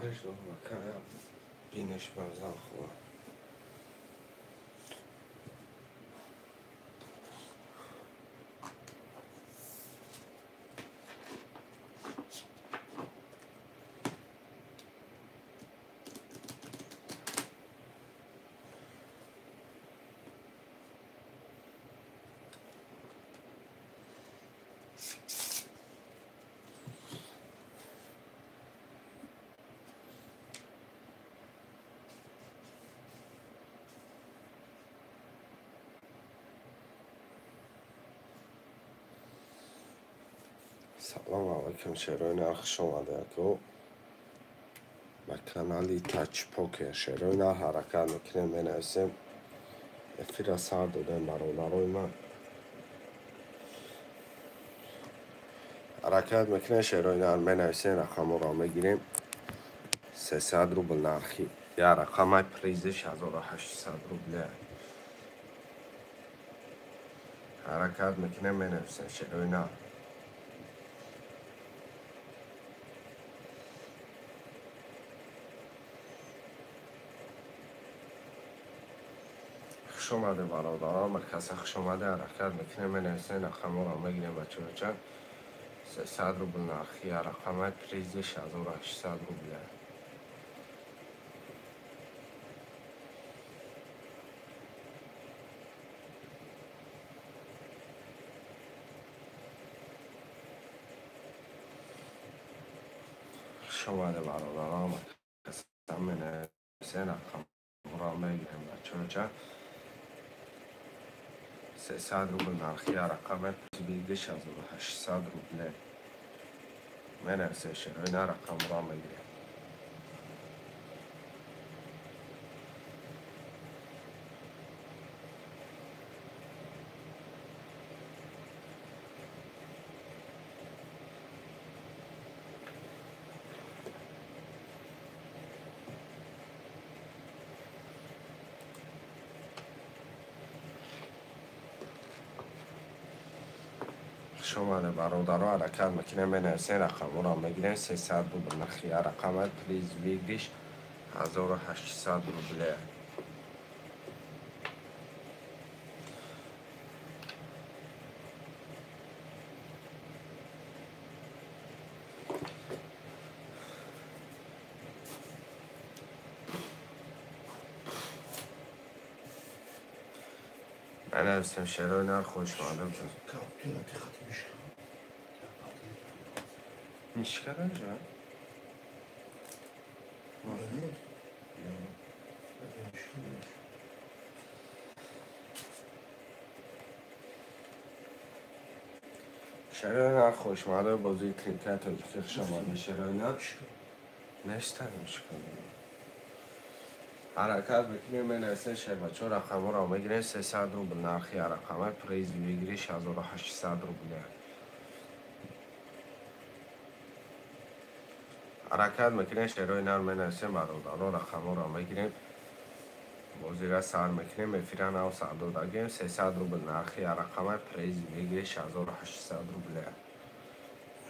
Бариш дорам, бинеш барзан хуб. Салом алайкум, шерои нар, хуш омадед ба канали Таҷпокер. Шерои нар, ҳаракат мекунем, менависем. Эфира сар додем, бародарои ман. Ҳаракат мекунем, шерои нар, менависем, рақамҳоро мегирем. 300 рубл нархи як рақамай, призиш 1800 рубле. Ҳаракат мекунем, менависем, шерои нар. Хуш омаде, бародарон, каса хуш омаде. Ҳаракат мекунем, менависем, рақамҳоро мегирем, бачаҳоча. 300 рубл нархи як рақамай, призиш 1800 рубле. Хуш омаде, бародарон, каса, менависем, рақамҳоро мегирем, бачаҳоча. 300 рубл нархи як рақаме, призиш 1800 рубле. Менависем, шерои нар, рақамҳоро мегирем. Хуш омаде, бародаро, ҳаракат мекунем, менависем, рақамҳоро мегирем. 300 рубл нархи як рақама, приз выигрыш 1800 рубле. Менависем, шерои нар, хуш омадем. Мишкара жа? Шерои нар, хуш омадем, бозии тринкаи тоҷикӣ, хуш омадем, шерои нар. Нестарем мишкара. Ҳаракат мекунем, менависем, шербачо, рақамҳоро мегирем. 300 рубл нархи як рақама, приз выигрыш 1800 рубле. Ҳаракат мекунем, шерои нар, менависем, бародаро, рақамҳоро мегирем. Бозира сар мекунем, эфира нав сар додагем. 300 рубл нархи як рақама, приз выигрыш 1800 рубле.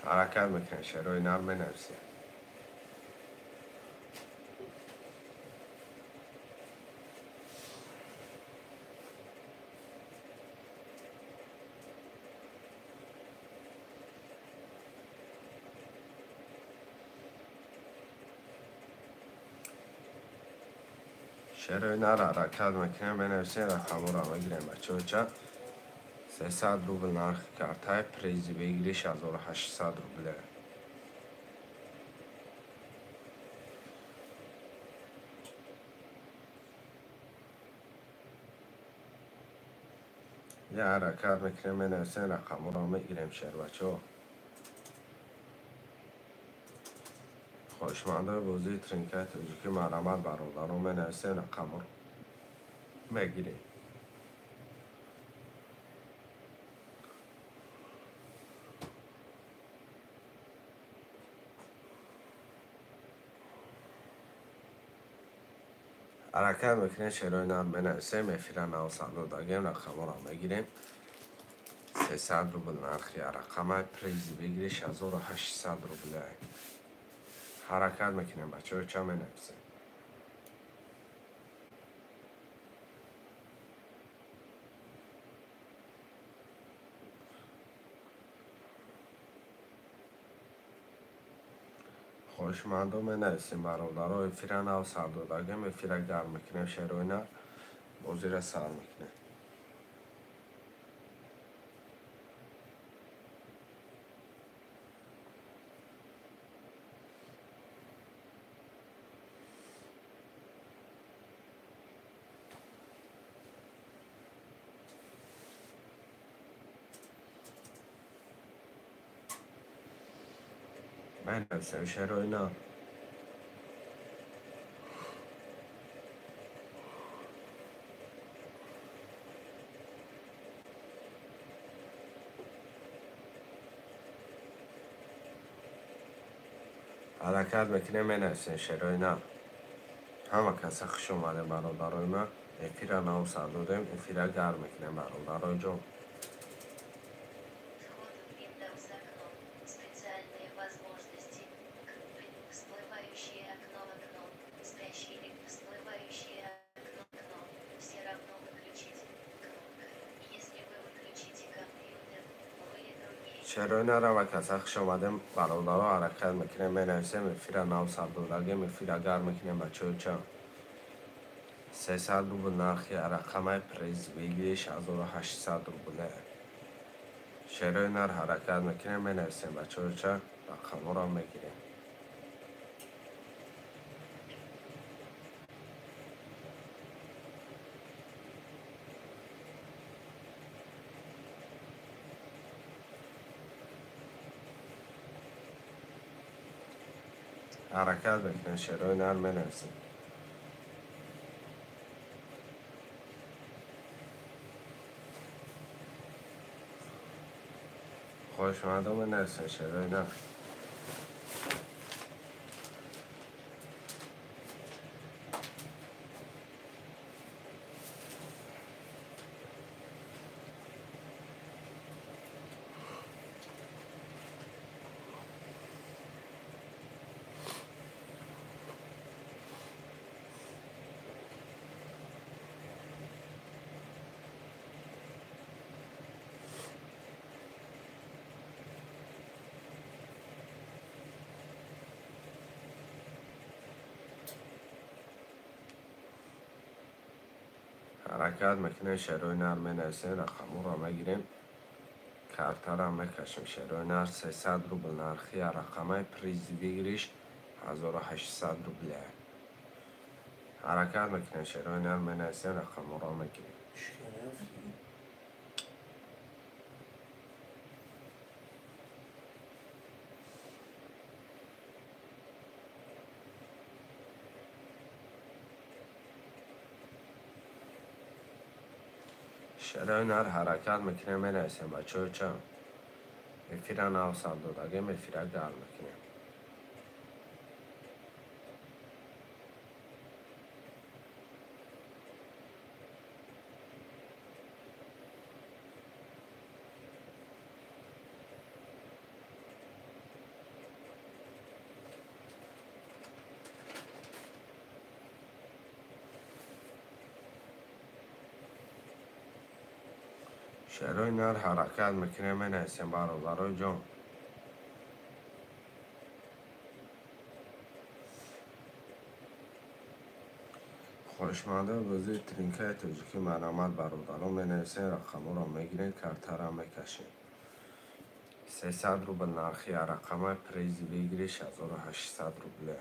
Ҳаракат мекунем, шерои нар, менависем. Шерои нар, ҳаракат мекунем, менависем, рақамҳоро мегирем, бачаҳоча. 300 рубл нархи картай, призи выигрыш 1800 рубле. Я ҳаракат мекунем, менависем, рақамҳоро мегирем, шербачаҳо. Хоҳишмандои бозии тринкаи тоҷикӣ, марҳамат, бародарон, менависем, рақамҳоро мегирем. Ҳаракат мекунем, шерои нар, менависем, эфира нав сар додагем, рақамҳоро мегирем. 300 рубл нархи як рақама, призи выигрыш 1800 рубле. Ҳаракат мекунем, бачаҳо, ча менависем. Хоҳишмандо менависем, бародаро, эфира нав сар додагем, эфира гарм мекунем, шерои нар бозира сар мекунем. Менависем, шерои нар. Ҳаракат мекунем, менависем, шерои нар. Ҳама каса хуш омадем, бародарои ман. Эфира нав сар додем, эфира гарм мекунем, бародарои ҷон. Вход в Windows окно. Специальные возможности. Всплывающее окно окно. Спящий или всплывающее окно окно. Все равно выключить. Кнопка. Если вы выключите компьютер, вы и другие. Шерои нар, ҳама каса хуш омадем, бародаро, ҳаракат мекунем, менависем, эфира нав сар додагем, эфира гарм мекунем, бачаҳо, ча. 300 рубл нархи рақамаи, приз выигрыш 1800 рубле. Шерои нар, ҳаракат мекунем, менависем, бачаҳо, ча, рақамҳоро мегирем. Ҳаракат мекунем, шерои нар, менависем. Хоҳишмандо менависем, шерои нар. Ҳаракат мекунем, шерои нар, менависем, рақамҳоро мегирем, картаро мекашем. Шерои нар, 300 рубл нархи рақамаи, приз выигрыш 1800 рубле. Ҳаракат мекунем, шерои нар, менависем, рақамҳоро мегирем. Шерои нар, ҳаракат мекунем, менависем, бачаҳо, ча. Эфира нав сар додагем, эфира гарм мекунем. Шерои нар, ҳаракат мекунем, менависем, бародарои ҷон. Хоҳишмандои бозии тринкаи тоҷикӣ, марҳамат, бародарон, менависем, рақамҳоро мегирем, картаро мекашем. 300 рубл нархи рақамаи, приз выигрыш 1800 рубле.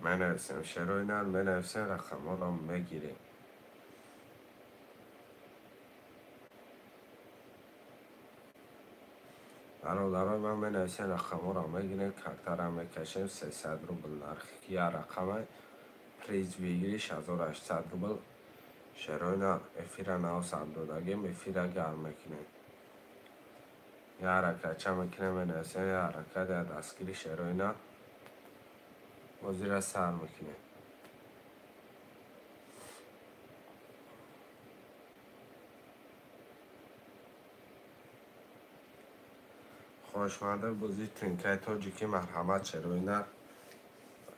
Менависем, шерои нар, менависем, рақамҳоро мегирем. Бародарои ман, менависем, рақамҳоро мегирем, картаро мекашем. 300 рубл нархи як рақамай. Приз выигрыш 1800 рубл. Шерои нар эфира нав сар додагем, эфира гарм мекунем. Я ҳаракатча мекунем, менависем, я ҳаракат, я дастгири шерои нар. Бозира сар мекунем. Хоҳишмандои бозии тринкаи тоҷикӣ марҳамат шерои нар.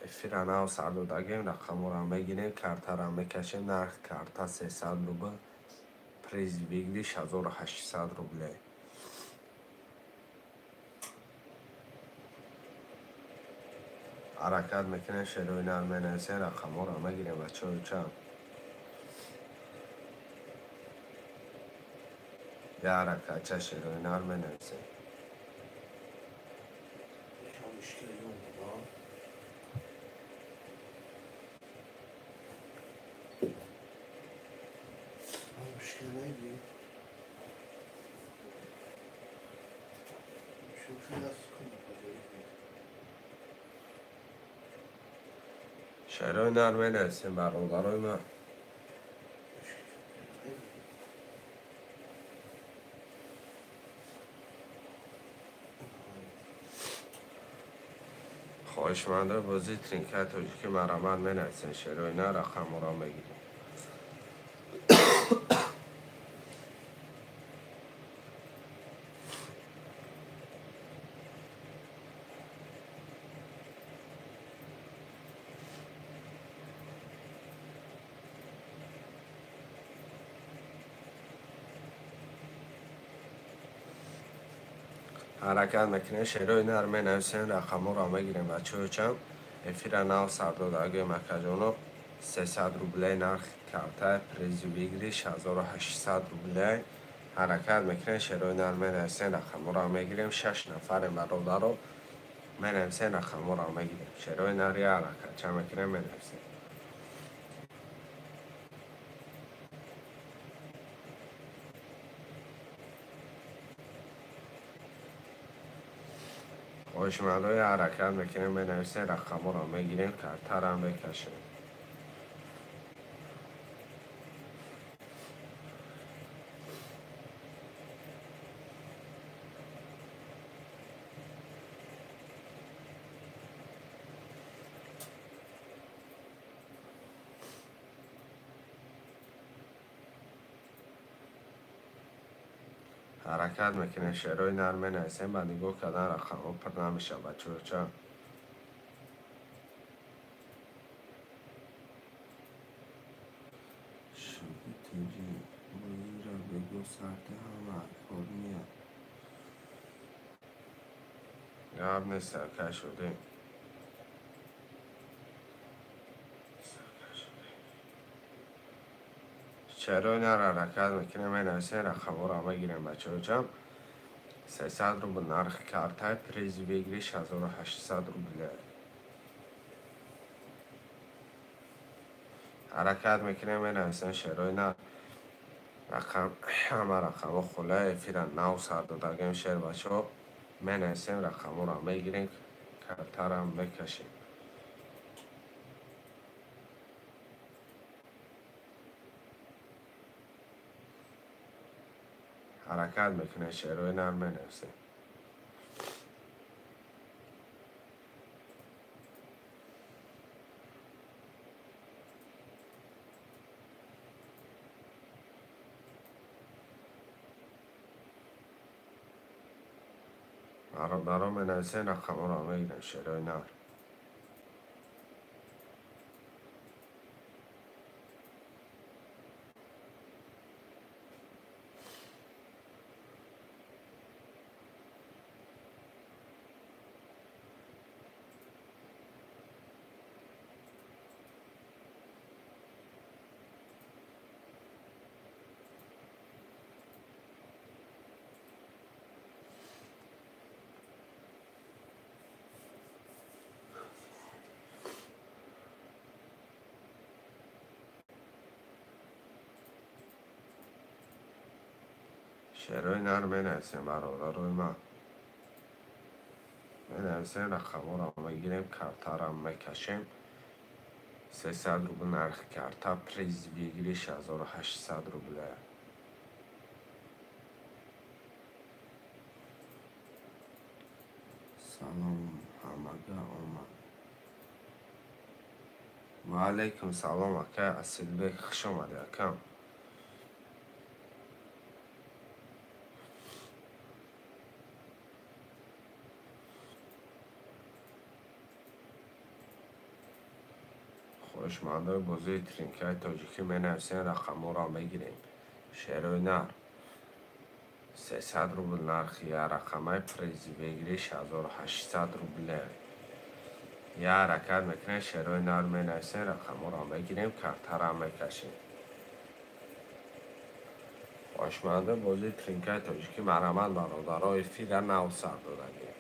Эфира нав сар додагем, рақамҳоро мегирем, картаро мекашем. Нарх карта 300 рубл, приз выигрыш 1800 рублей. Ҳаракат мекунем, шерои нар менависем, рақамҳоро мегирем бачаҳои чанд. Я ҳаракатча шерои нар менависем. Шерои нар менависем бародарои ман. Хоҳишмандои бозии тринкаи тоҷикӣ марҳамат менависем, шерои нар рақамҳоро мегирем. Ҳаракат мекунем, шерои нар менависем, рақамҳоро мегирем бачаҳои чанд. Эфира нав сар додагем акаҷоно. 300 рублей нархи карта, приз выигрыш 1800 рублей. Ҳаракат мекунем, шерои нар менависем, рақамҳоро мегирем. 6 нафарем бародаро, менависем, рақамҳоро мегирем. Шерои нар я ҳаракатча мекунем, менависем. Хоҳишмандои ҳаракат мекунем, менависем, рақамҳоро мегирем, картаро мекашем. Ҳаракат мекунем, шерои нар менависем, ба нигоҳ кардан рақамҳо пур намешавад бачаҳо чанд. Шуди тинҷӣ бозиро бегоҳ сарда ҳама кор меяд. Гап нест, ака шудем. Шерои нар ҳаракат мекунем, менависем, рақамҳоро мегирем бачаҳо чанд. 300 рубл нархи карта, приз выигрыш 1800 рублей. Ҳаракат мекунем, менависем, шерои нар рақам ҳама рақамҳо хула эфира нав сар додагем шер бачаҳо. Менависем, рақамҳоро мегирем, картаро мекашем. Ҳаракат мекунем, шерои нар менависем. Бародаро менависем, рақамҳоро мегирем, шерои нар. Шерои нар менависем бародарои ман. Менависем, рақамҳоро мегирем, картаро мекашем. 300 рубл нархи карта, приз выигрыш 1800 рубля. Салом ҳамага омад. Ва алайкум салом, ака Асилбек, хуш омадӣ, акам. Хоҳишмандои бозии тринкаи тоҷикӣ менависем, рақамҳоро мегирем. Шерои нар 300 рубл нархи як рақамаи, приз выигрыш 1800 рубле. Як ҳаракат мекунем, шерои нар менависем, рақамҳоро мегирем, картаро мекашем. Хоҳишмандои бозии тринкаи тоҷикӣ марҳамат, бародаро, эфира нав сар додагем.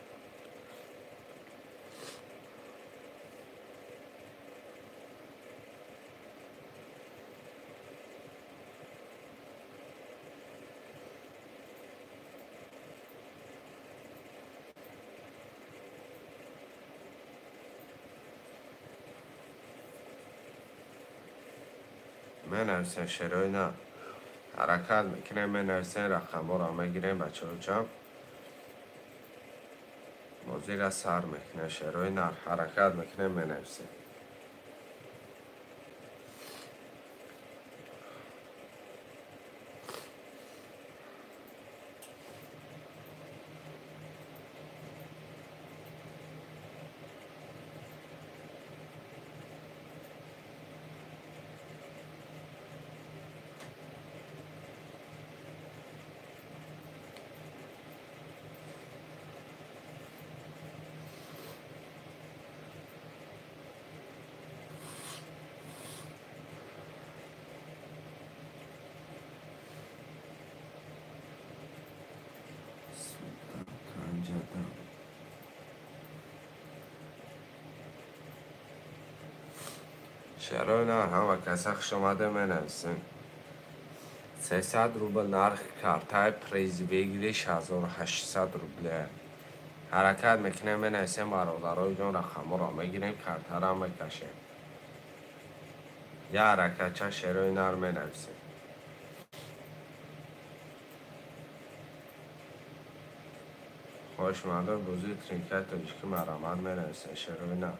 Менависем шерои нар. Ҳаракат мекунем, менависем, рақамҳоро мегирем, бачаҳоҷон. Бозиро сар мекунем, шерои нар. Ҳаракат мекунем, менависем. Шерои нар ҳама каса хуш омада, менависем. 300 рубл нархи картаи, приз выигрыш 1800 рубле. Ҳаракат мекунем, менависем, бародарои ҷон, рақамҳоро мегирем, картаро мекашем. Як ҳаракатча шерои нар менависем. Хоҳишмандои бозии тринкаи тоҷикӣ марҳамат, менависем шерои нар.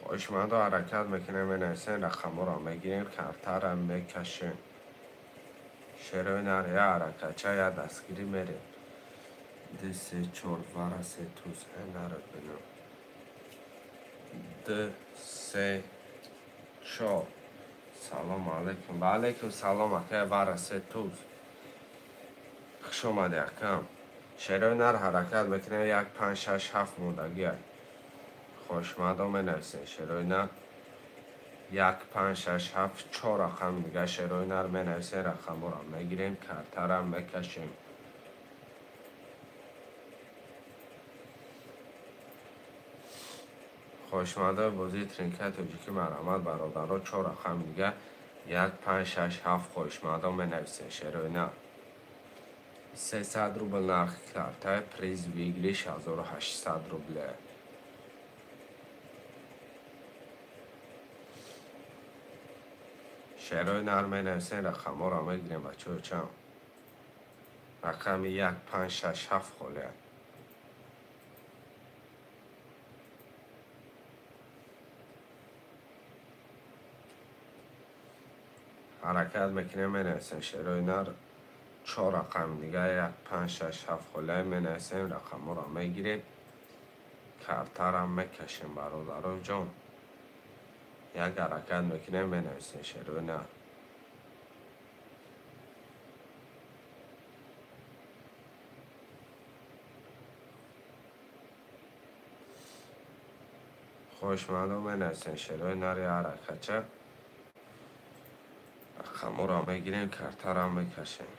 Хоҳишмандо ҳаракат мекунем, менависем, рақамҳоро мегирем, картаро мекашем. Шерои нар як ҳаракатча, як дастгирӣ мерем. Д се чор вара се туз наро бинам. Д се чор. Салом алайкум. Ва алайкум салом, акай вара се туз. Хуш омадӣ, акам. Шерои нар ҳаракат мекунем, 1 5 6 7 мондагиай. Хоҳишмандо менависем шерои нар 1 5 6 7 4 рақам дига шерои нар менависем, рақамҳоро мегирем, картаро мекашем. Хоҳишмандои бозии тринкаи тоҷикӣ марҳамат, бародаро, 4 рақами дига 1 5 6 7 хоҳишмандо менависем шерои нар. 300 рубл нархи картаи, приз выигрыш 1800 рубле. Шерои нар менависем, рақамҳоро мегирем, бачаҳо чанд. Рақами 1 5 6 7 холия. Ҳаракат мекунем, менависем шерои нар 4 рақами дига 1 5 6 7 холия менависем, рақамҳоро мегирем, картаро мекашем, бародарои ҷон. Як ҳаракат мекунем, менависем шерои нар. Хоҳишмандо менависем шерои нари ҳаракатча. Рақамҳоро мегирем, картаро мекашем.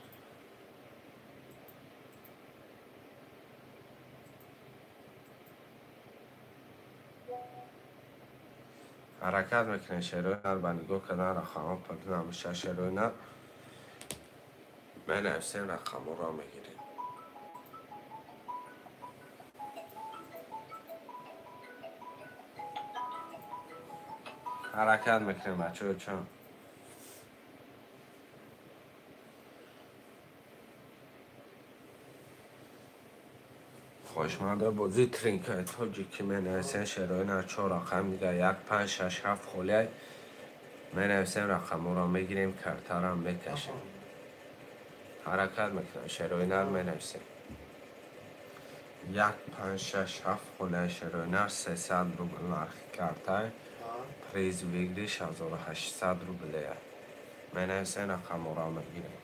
Ҳаракат мекунем шерои нар ба нигоҳ кардан рақамҳо пур намеша шерои нар. Менависем рақамҳоро мегирем. Ҳаракат мекунем бачаҳо чон. Хоҳишманда бозии тринкаи тоҷикӣ менависем шерои нар 4 рақам дига 1 5 6 7 холиай менависем рақамҳоро мегирем картарам мекашем. Ҳаракат мекунем шерои нар менависем. 1 5 6 7 холиай шерои нар 300 рубл нархи картай. Приз выигрыш 1800 рублей. Менависем рақамҳоро мегирем.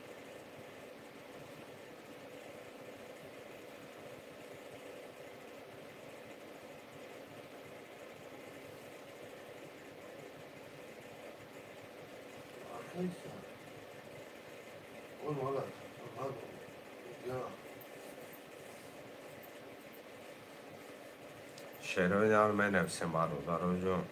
Шерои нар менависем бародаро ҷон.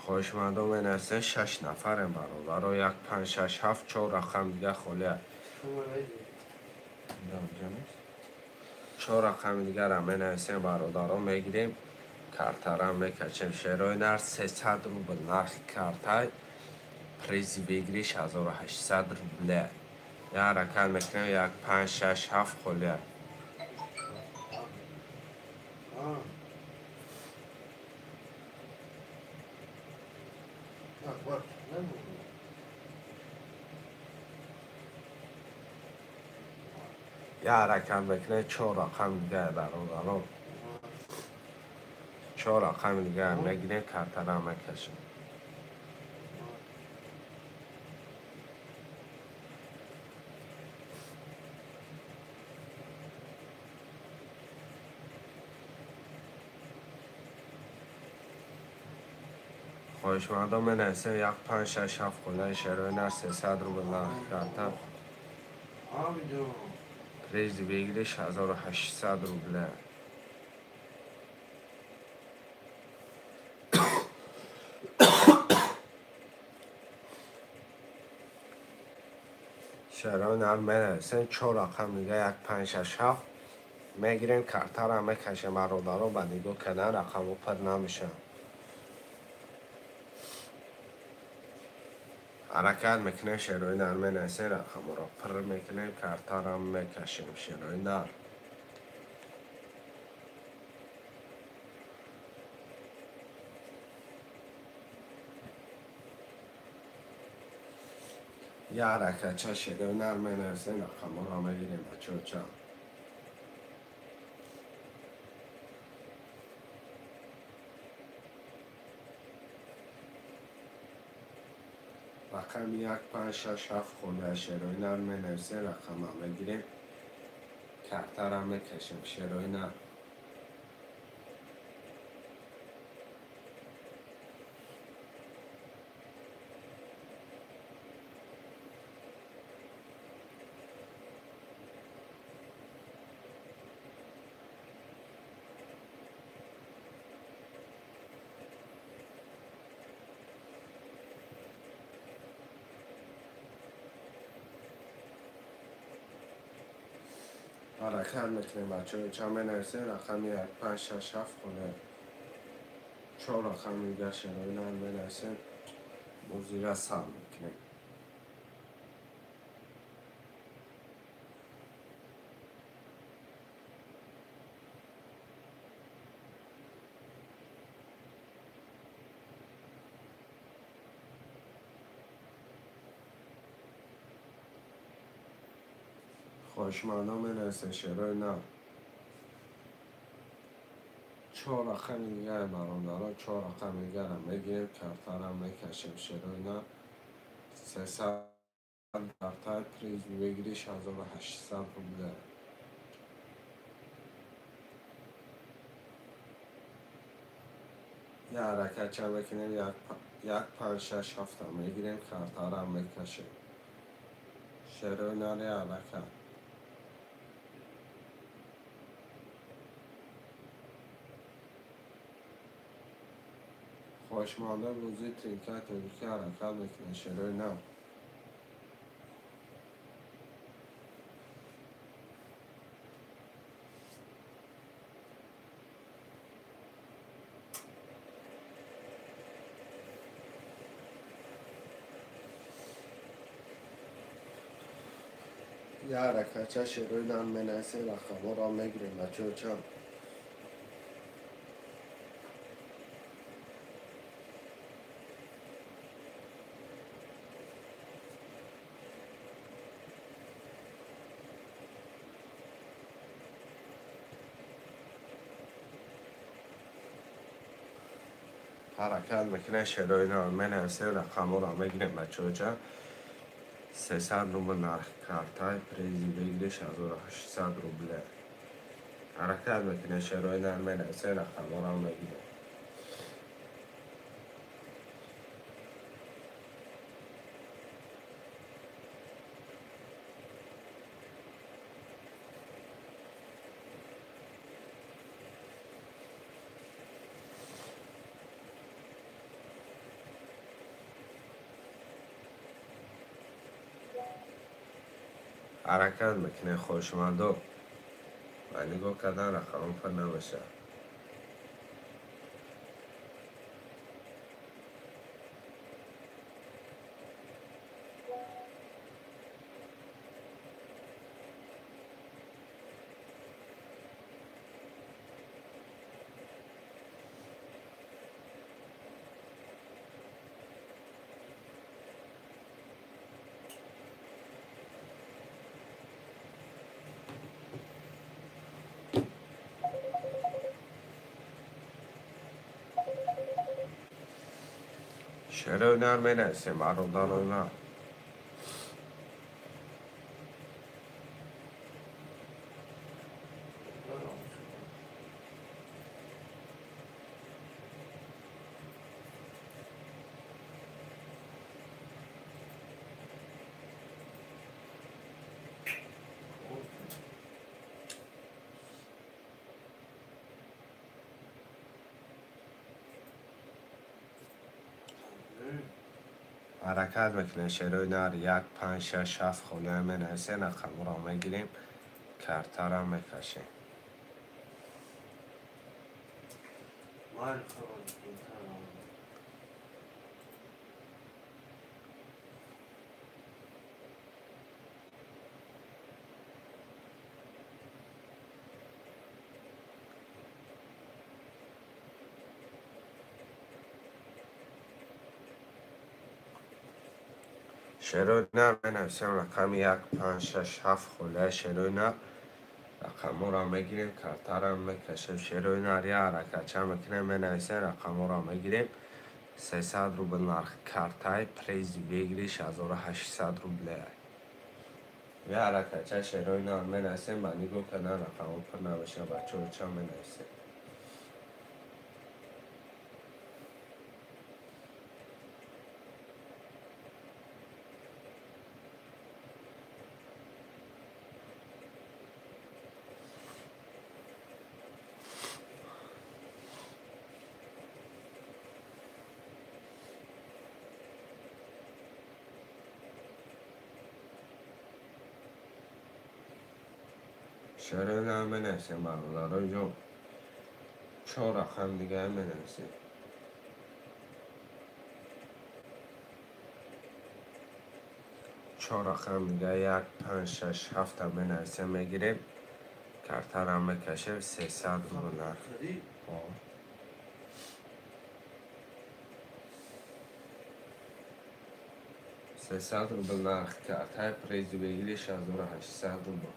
Хоҳишмандон менависем 6 нафарем бародаро 1 5 6 7 4 рақам дига холия. 4 рақами дигарам менависем бародаро мегирем картарам мекачем. Шерои нар 300 рубл нархи картай. Приз выигрыш 1800 рубля. Я ҳаракат мекунем 1 5 6 7 холия. Я ҳаракат мекунем 4 рақами дига бародарон. 4 рақами дига мегирем картарам мекашем. Хоҳишмандон менависем 1 5 6 7 холаи шерои нар 300 рубл нархи карта. Приз выигрыш 1800 рубля. Шерои нар менависем 4 рақам дига 1 5 6 7 мегирем картарам мекашем бародаро ба нигоҳ кардан рақамҳо пур намешаванд. Ҳаракат мекунем шерои нар менависем рақамҳоро пур мекунем картарам мекашем шерои нар. Я ҳаракатча шерои нар менависем рақамҳоро мегирем бачаҳо чанд. Рақами 1 5 6 7 холия шерои нар менависем рақамам мегирем картарам мекашем шерои нар. Ҳаракат мекунем бачаҳо чанд менависем рақами 1 5 6 7 холия 4 рақами дига шерои нар менависем бозира сар мекунем. Хоҳишмандон менависем шерои нар 4 рақами дигаре бародаро 4 рақами дигарам мегирем картарам мекашем шерои нар 300 картай приз выигрыш 1800 рубля. Я ҳаракатча мекунем 1 5 6 7 мегирем картарам мекашем. Шерои нари ҳаракат. Хоҳишманда бозии тринкаи тоҷикӣ ҳаракат мекунад. Шерои нав. Я ҳаракатча шерои нав менависем, рақамҳоро мегирем, бачаҳо чанд. Ҳаракат мекунем, шерои нав менависем, рақамҳоро мегирем, бачаҳо чанд. 300 рубл нархи картай, призи выигрыш 1800 рубле. Ҳаракат мекунем, шерои нав менависем, рақамҳоро мегирем. Ҳаракат мекунем, хоҳишмандо. Ба нигоҳ кардан рақамҳо пур намешавад. Шерои нар менависем, бародарои ман. Ҳаракат мекунем, шерои нар 1 5 6 7 хона менависем, рақамҳоро мегирем, картаро мекашем. Шерои нар менависем, рақами 1 5 6 7 холаи шерои нар, рақамҳоро мегирем, картаро мекашем. Шерои нар як ҳаракатча мекунем, менависем, рақамҳоро мегирем. 300 рубл нархи картай, призи выигрыш 1800 рубле. Як ҳаракатча шерои нар менависем, ба нигоҳ кардан рақамҳо пур намешавад, бачаҳо чанд менависем. Шерои нар менависем, бародарои ҷон. 4 рақам дига менависем. 4 рақам дига 1 5 6 7 менависем, мегирем, картаро мекашем, 300 рубл нарх. 300 рубл нархи картай, призи выигрыш 1800 рубл.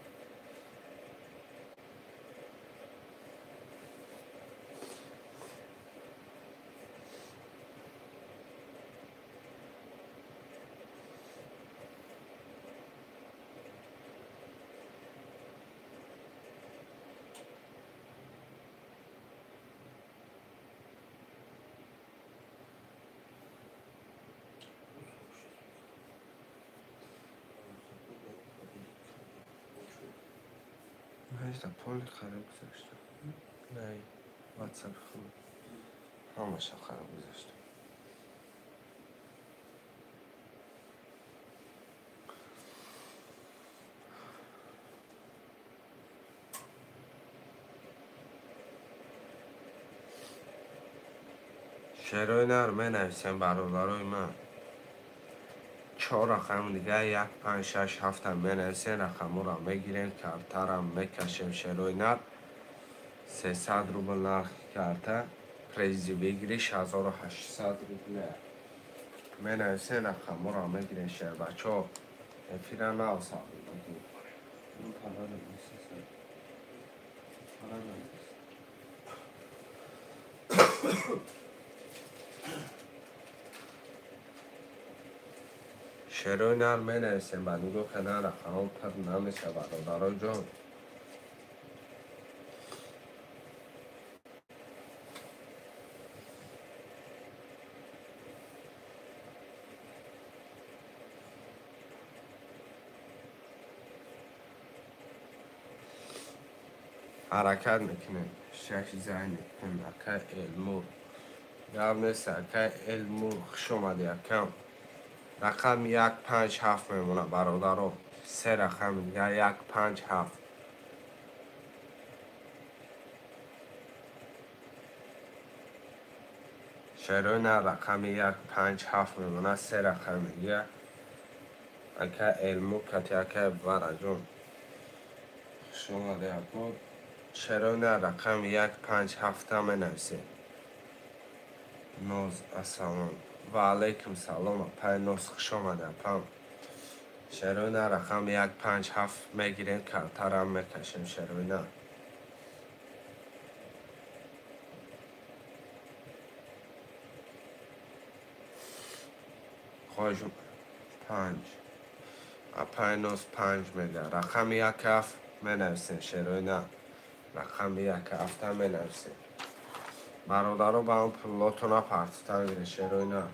Панҷта поли хароб гузаштам. Не, WhatsApp худ. Ҳамаша хароб гузаштам. Шерои нар менависем бародарои ман. 4 рақам дига 1 5 6 7 менависем, рақамҳоро мегирем, картарам мекашем. Шерои нар 300 рубл нархи карта, прези выигрыш 1800 рубля. Менависем, рақамҳоро мегирем. Шербачо эфира нав сабр. Шерои нар менависем, ба нигоҳ кардан рақамҳо пур намешавад, бародаро ҷон. Ҳаракат мекунем. Шаш зайн мекунем. Акай Элмур. Гап нест, акай Элмур, хуш омадӣ, акам. Рақами 1 5 7 мемонад, бародаро. Се рақами дига 1 5 7. Шерои нар рақами 1 5 7 мемонад, се рақами дига. Акай Элмур кати акай Вараҷон. Хуш омадӣ, ако. Шерои нар рақами 1 5 7 менависем. Ноз, ассалом. Ва алайкум салом, апай Ноз, хуш омадӣ, апам. Шерои нар рақами 1 5 7 мегирем, картарам мекашем. Шерои нар. Хоҳиш 5. Апай Ноз 5 мега. Рақами 1 7 менависем, шерои нар. Рақами 1 7 менависем. Бародаро, ба он пулотона партуфтан гиред, шерои нар.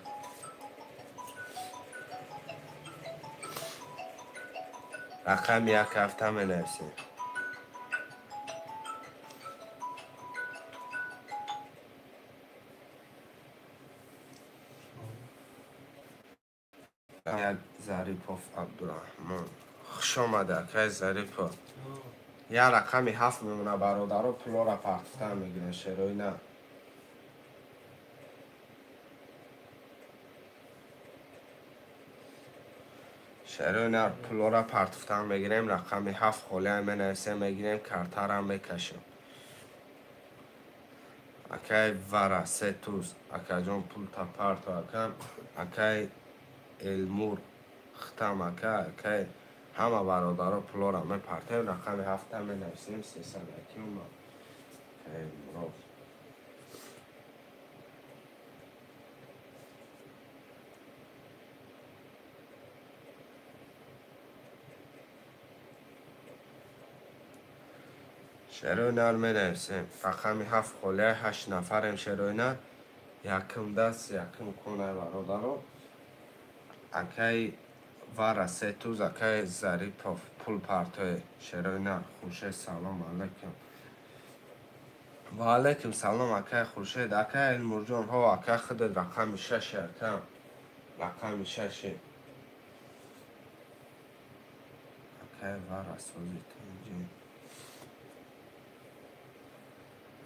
Рақами 1 7 менависем. Як Зарипов Абдурахмон. Хуш омадӣ, акай Зарипов. Як рақами 7 мемонад, бародаро, пулора партуфтан мегиред, шерои нар. Шерои нар пулора партуфтан мегирем, рақами 7 холиам менависем, мегирем, картарам мекашем. Акай Вара се туз, акаҷон пулта парто акам, акай Элмур хитам ака, акай ҳама бародаро пулора мепартем, рақами 7 менависем, 300 омад. Акай Элмуров. Шерои нар менависем. Рақами 7 холия 8 нафарем, шерои нар. Якум даст, якум кунай, бародаро. Акай Вара се туз, акай Зарипов пул партое, шерои нар. Хуршед, салом алайкум. Ва алайкум салом, акай Хуршед. Акай Элмурҷон, ҳо, акай худат рақами 6 акам. Рақами 6. Акай Вара сози танҷи.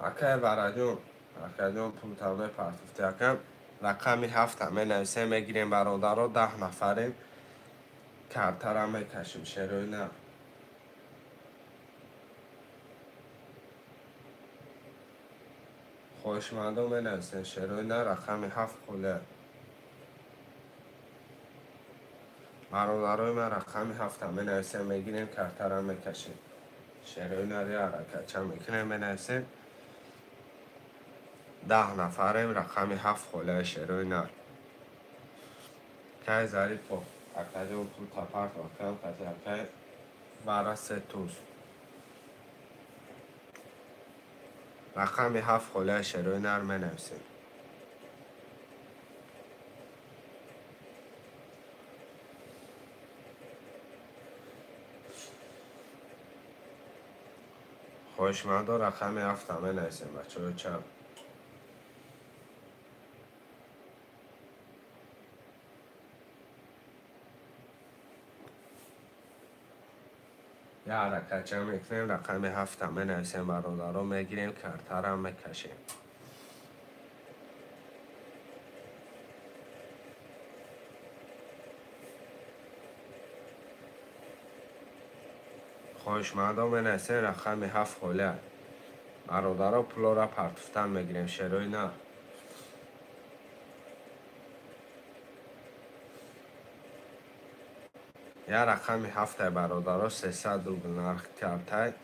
Акай Вараҷон, акаҷон пул тавлаи партуфти акам. Рақами 7 менависем, мегирем, бародаро, 10 нафарем. Картарам мекашем, шерои нар. Хоҳишмандо менависем, шерои нар, рақами 7 холия. Бародарои ман рақами 7 менависем, мегирем, картарам мекашем. Шерои нар я ҳаракатча мекунем, менависем. 10 нафарем, рақами 7 холия, шерои нар. Кай Зарипов, акаҷон пул тапарт акам, кати акай Вара се туз. Рақами 7 холия, шерои нар менависем. Хоҳишмандо рақами ҳафта менависем, бачаҳои чап. Я ҳаракатча мекунем, рақами ҳафта менависем, бародаро, мегирем, картарам мекашем. Хоҳишмандо менависем рақами ҳафт холия. Бародаро, пулора партуфтан мегирем, шерои на. Я рақами ҳафтай, бародаро, 300 рубл нархи картай,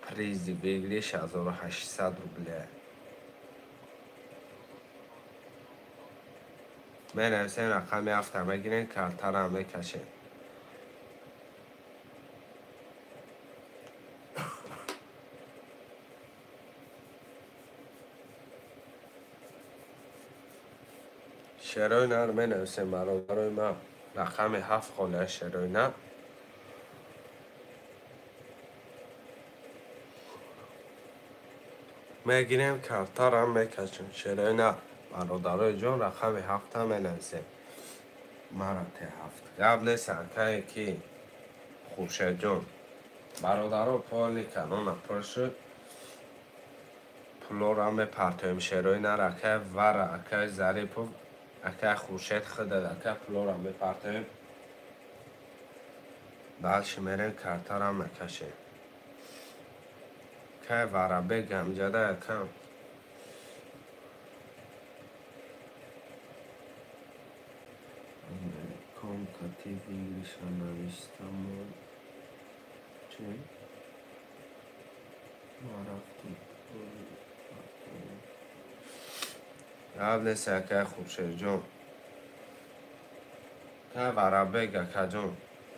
призи выигрыш 1800 рубле. Менависем рақами ҳафта мегирем, картарам мекашем. Шерои нар менависем, бародарои ман. Рақами ҳафт холия, шерои нар. Мегирем, картарам мекашем. Шерои нар. Бародарои ҷон, рақами ҳафта менависем. Марате ҳафт. Гап нест, акае ки Хуршедҷон. Бародаро, поли канона пур шуд. Пулора мепартоем, шерои нар, акай Вара, акай Зарипов, акай Хуршед худад, акай пулора мепартоем. Дальше мерем, картарам мекашем. Кай Варабек ҳамҷада акам. Ком кати выигрыша навистамон. Чи? Ма рафтим. Гап нест, акай Хуршедҷон. Кай Варабек акаҷон,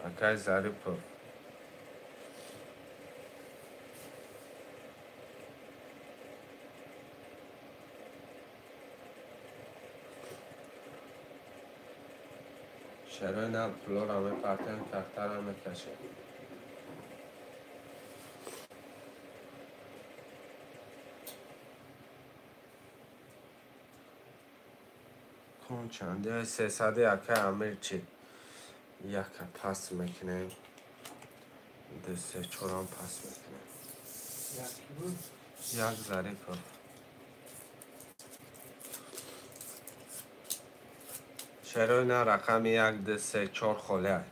акай Зарипов. Шерои нар пулора мепартем, картара мекашем. Кон чанди? Сесади акай Амир чи? Яка пас мекунем. Ду се чорам пас мекунем. Як Зарипов. Шерои нар рақами як, ду, се, чор холия.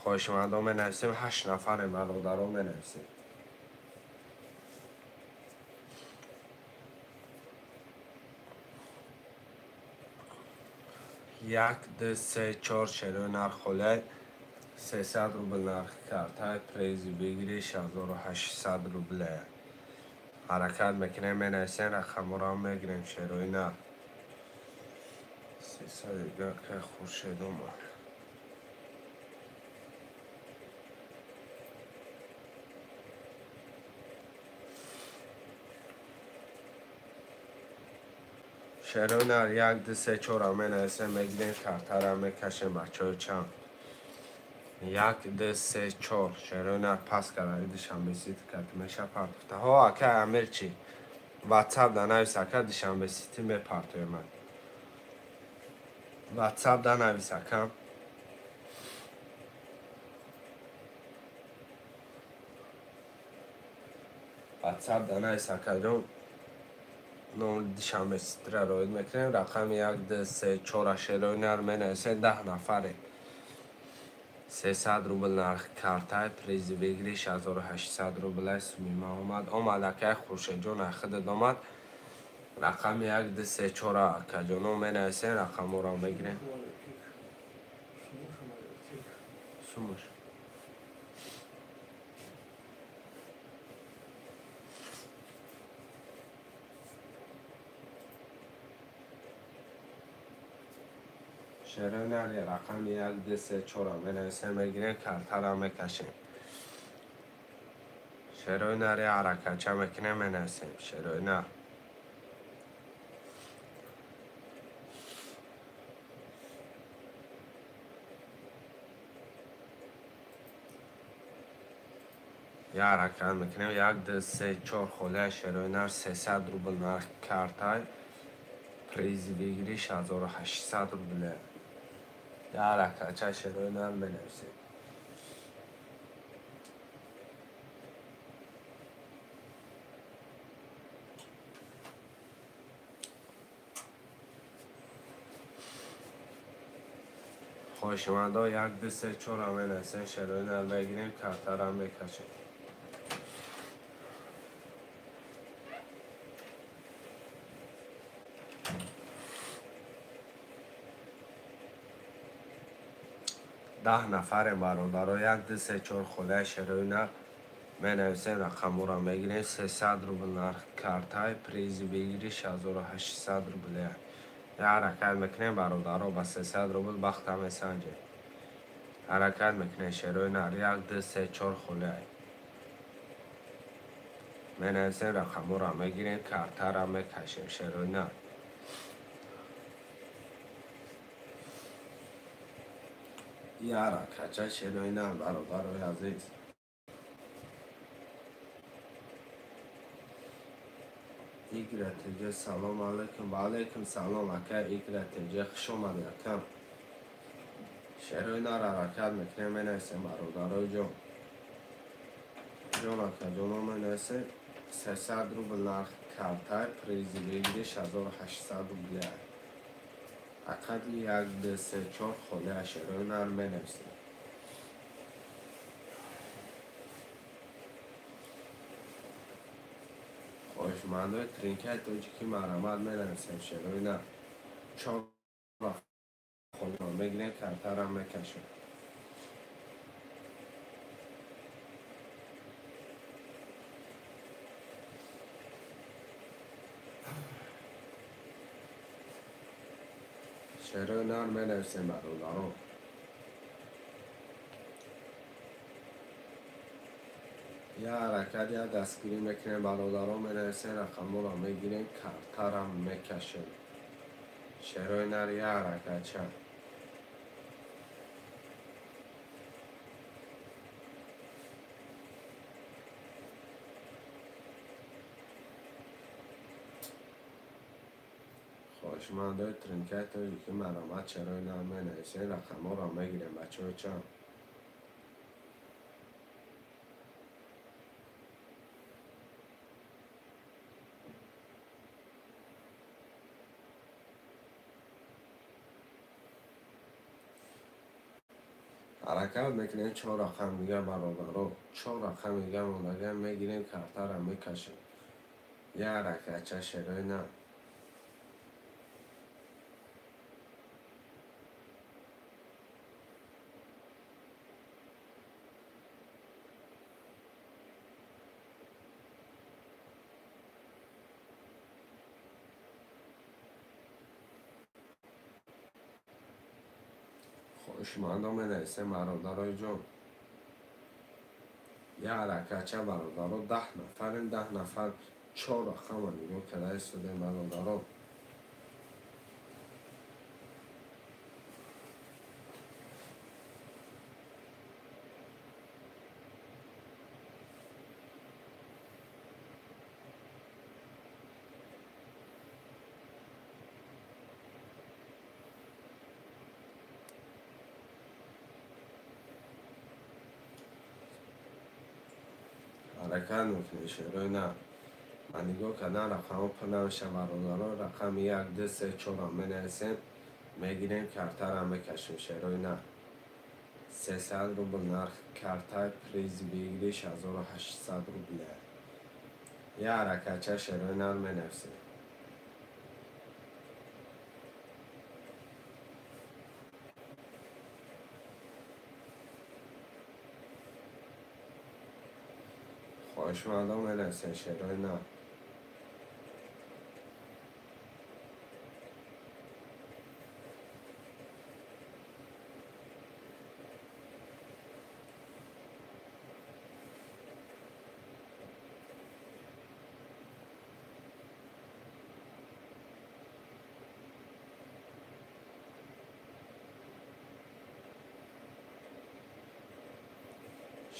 Хоҳишмандо менависем, ҳашт нафарем, бародаро, менависем. Як, ду, се, чор, шерои нар холия. 300 рубл нархи картай, призи выигрыш 1800 рубле. Ҳаракат мекунем, менависем, рақамҳоро мегирем, шерои нар. Сесад акай Хуршед омад. Шерои нар як, ду, се, чора менависем, мегирем, картара мекашем, бачаҳои чанд. Як, ду, се, чор. Шерои нар пас карда, Душанбе Сити карт меша партофта. Ҳо, акай Амир чи? WhatsApp да навис, ака, Душанбе Сити мепартоем ман. WhatsApp да навис, ака. WhatsApp да навис, акаҷон. Номи Душанбе Ситира роид мекунем. Рақами як, ду, се, чора шерои нар менависем, 10 нафаре. 300 рубл нархи картай, призи выигрыш 1800 рубле. Сумима омад. Омад акай Хуршедҷон, ахидад омад. Рақами як, ду, се, чора акаҷоно менависем, рақамҳоро мегирем. Сумуш. Шерои нар рақами як, ду, се, чора менависем, мегирем, картара мекашем. Шерои нари ҳаракатча мекунем, менависем. Шерои нар. Я ҳаракат мекунем. 1, 2, 3, 4 холия шерои нар 300 рубл нарх картай. Призи выигрыш 1800 рубле. Я ҳаракатча шерои нар менависем. Хоҳишмандо 1, 2, 3, 4 менависем, шерои нар мегирем, картара мекашем. Даҳ нафарем бародаро, 1, 2, 3, 4 холия шерои нар менависем, рақамҳоро мегирем. 300 рубл нарх картай, призи выигрыш 1800 рубле. Я ҳаракат мекунем бародаро, ба 300 рубл бахта месанҷем. Ҳаракат мекунем шерои нар, 1, 2, 3, 4 холия. Менависем, рақамҳоро мегирем, картара мекашем шерои нар. Я ҳаракатча шерои нар бародарои азиз. Игра ТЖ, салом алейкум. Ва алейкум салом, ака Игра ТЖ, хуш омадед акам. Шерои нар ҳаракат мекунем, менависем бародарои ҷон. Ҷон ака ҷоно менависем. 300 рубл нарх картай, призи выигрыш 1800 рубле. Ақалли 1, 2, 3, 4 холия шерои нар менависем. Хоҳишмандои тринкаи тоҷикӣ марҳамат менависем шерои нар. 4 холиро мегирем, картара мекашем. Шерои нар менависем бародаро. Я ҳаракат, я дастгирӣ мекунем бародаро, менависем, рақамҳоро мегирем, картара мекашем. Шерои нар я ҳаракатча. Хоҳишмандои тринкаи тоҷикӣ марҳамат шерои нар менависем, рақамҳоро мегирем бачаҳо чанд. Ҳаракат мекунем 4 рақам дигар бародаро, 4 рақам дигар мондагиам мегирем, картара мекашем. Я ҳаракатча шерои нар. Хоҳишмандо менависем бародарои ҷон. Я ҳаракатча бародаро, 10 нафарем, 10 нафар 4 рақамро нигоҳ карда истодем бародаро. Ҳаракат мекунем шерои нар. Ман нигоҳ кардан рақамҳо пур намешавад бародаро. Рақами 1, 2, 3, 4 менависем, мегирем, картара мекашем шерои нар. 300 рубл нарх картай, призи выигрыш 1800 рубле. Я ҳаракатча шерои нар менависем. Хоҳишмандо менависем шерои нар.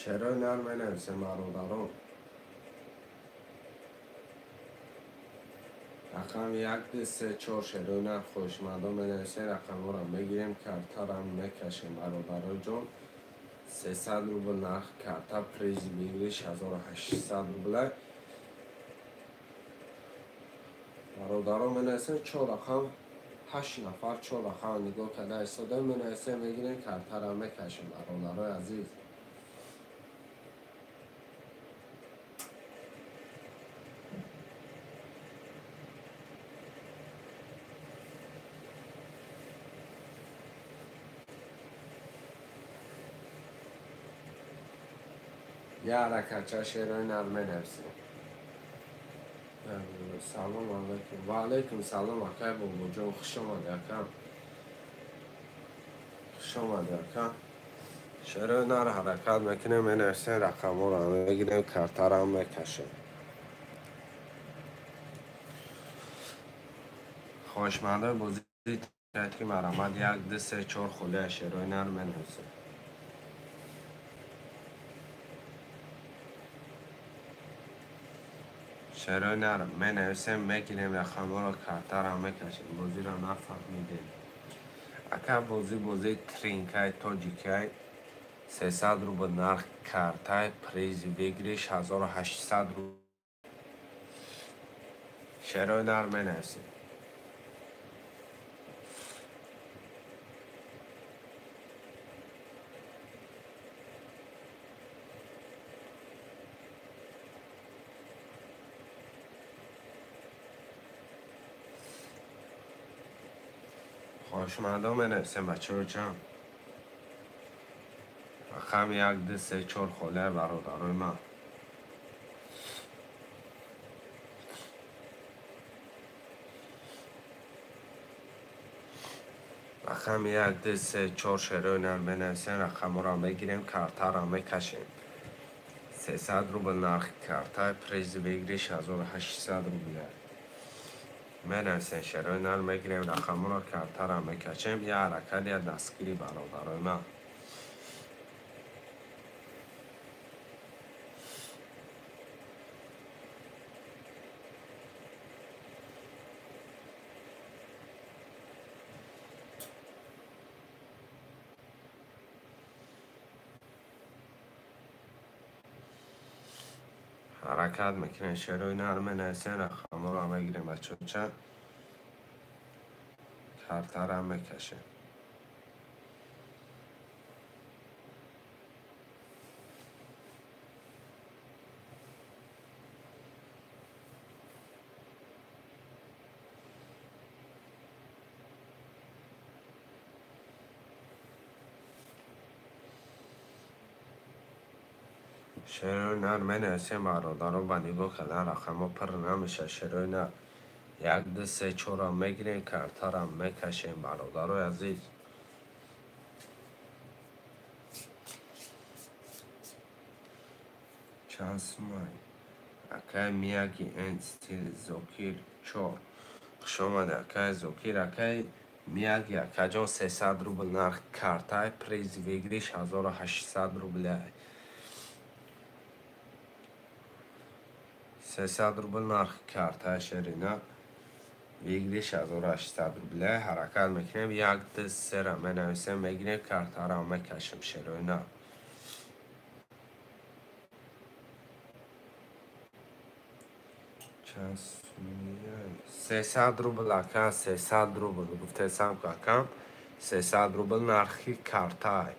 Шерои нар менависем, бародарон. Рақами 1, 2, 3, 4 шерои нар хоҳишмандон менависем, рақамҳоро мегирем, картарам мекашем, бародарои ҷон. 300 рубл нарх карта, призи выигрыш 1800 рубла. Бародарон менависем, 4 рақам, 8 нафар 4 рақам нигоҳ карда истода менависем, мегирем, картарам мекашем, бародарои азиз. Я ҳаракатча шерои нар менависем. Салом алайкум. Ва алайкум салом, акай Бобоҷон, хуш омадӣ, акам. Хуш омадӣ, акам. Шерои нар ҳаракат мекунем, менависем, рақамҳоро мегирем, картарам мекашем. Хоҳишмандои бозии ки марамад 1, 2, 3, 4 холия шерои нар менависем. Шерои нар менависем, мегирем рақамҳоро, картарам мекашем. Бозиро нафаҳмидем. Ака бозӣ бозии тринкай тоҷикай, 300 рубл нарх картай, призи выигрыш 1800 рубл. Шерои нар менависем. Хоҳишмандон менависем, бачаҳо ҷон. Рақами 1, 2, 3, 4 холия бародарои ман. Рақами 1, 2, 3, 4 шерои нар менависем, рақамҳоро мегирем, картаро мекашем. 300 рубл нархи карта, призи выигрыш 1800 рубля. Менависем, шерои нар мегирем, рақамҳоро, картаро мекашем. Я ҳаракат, я дастгирӣ, бародарои ман. Ҳаракат мекунем, шерои нар менависем, рақамҳоро мегирем, бачаҳо, картарам мекашем. Шерои нар менависем, бародарон, ба нигоҳ кардан рақамҳо пур намешавад. Шерои нар 1, 2, 3, 4-ро мегирем, картарам мекашем, бародарои азиз. Чанд сумай? Акай Мияги Н стил Зокир 4. Хуш омадӣ, акай Зокир. Акай Мияги, акаҷон, 300 рубл нарх картай, приз выигрыш 1800 рубля. 300 рубл нарх картай шерина, выигрыш 1800 рубля. Ҳаракат мекунем, 1, 2, 3-ро менависем, мегирем, картаро мекашем, шерои нар. Чанд сумия? 300 рубл, ака, 300 рубл. Гуфтесам, акам, 300 рубл нархи картай.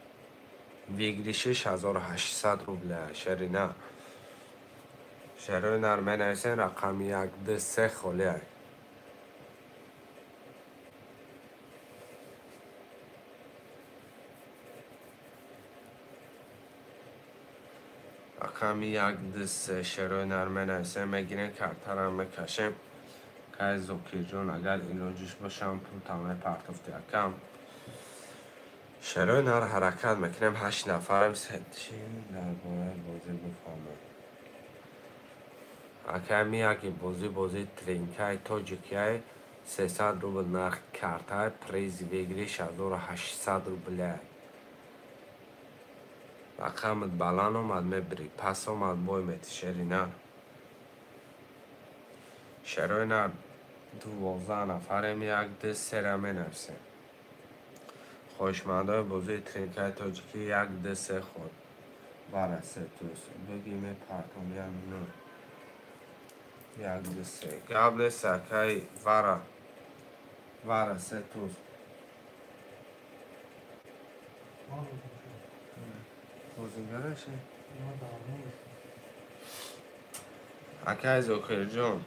Выигрышиш 1800 рубля, шерина. Шерои нар менависем, рақами 1, 2, 3 холия. Рақами 1, 2, 3 шерои нар менависем, мегирем, картарам мекашем. Кай Зокирҷон, агар илоҷиш бошам, пултам мепартофти, акам. Шерои нар ҳаракат мекунем, 8 нафарем, чӣ дар бораи бозӣ бифаҳмем. Акай Мияги бозӣ бозии тринкай тоҷикай, 300 рубл нарх картай, призи выигрыш 1800 рубля. Рақамат баланд омад мебирӣ, пас омад бой метӣ шери нар. Шерои нар 12 нафарем, 1 2 3-ра менависем. Хоҳишмандои бозии тринкаи тоҷикӣ 1 2 3 ход. Вара се туз. Бигӣ мепартом як минут. 1 2 3. Гап нест акай вара. Вара се туз. Бозигараше? Акай Зокирҷон.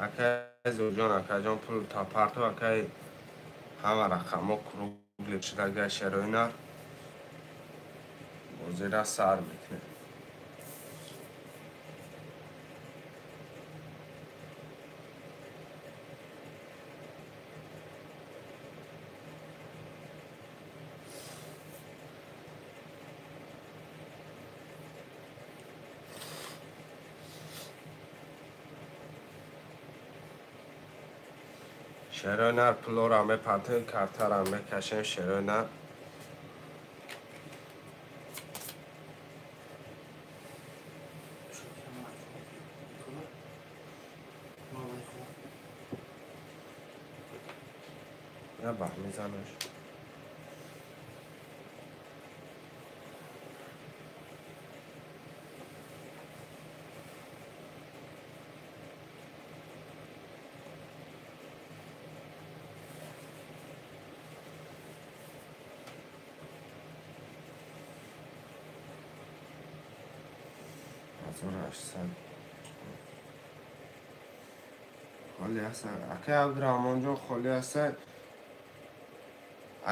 Акай Зокирҷон, акайҷон пул та парто, акай ҳама рақамҳо кругли шудага шерои нар. Бозира сар мекунем. Шерои нар пулора мепартем, картара мекашем, шерои нар. Я бах мезанаш. Холӣ аст. Акай Абдураҳмонҷон холӣ аст.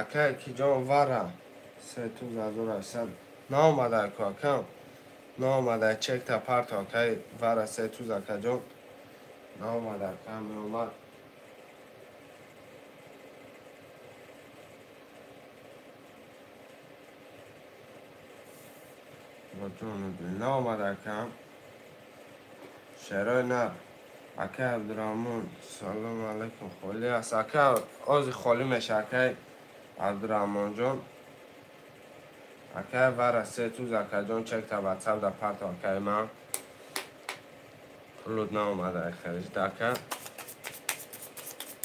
Акай киҷон вара се туз 1800 наомада ку акам. Наомада чекта парто акай вара се туз акаҷон. Наомада акам меомад. Наомада акам. Шерои нар. Акай Абдураҳмон, салому алайкум, холӣ аст. Ака ози холӣ меша акай Абдураҳмонҷон. Акай вара се туз акаҷон чекта ватсап да парто акай ман. Пулут наомада харид ака.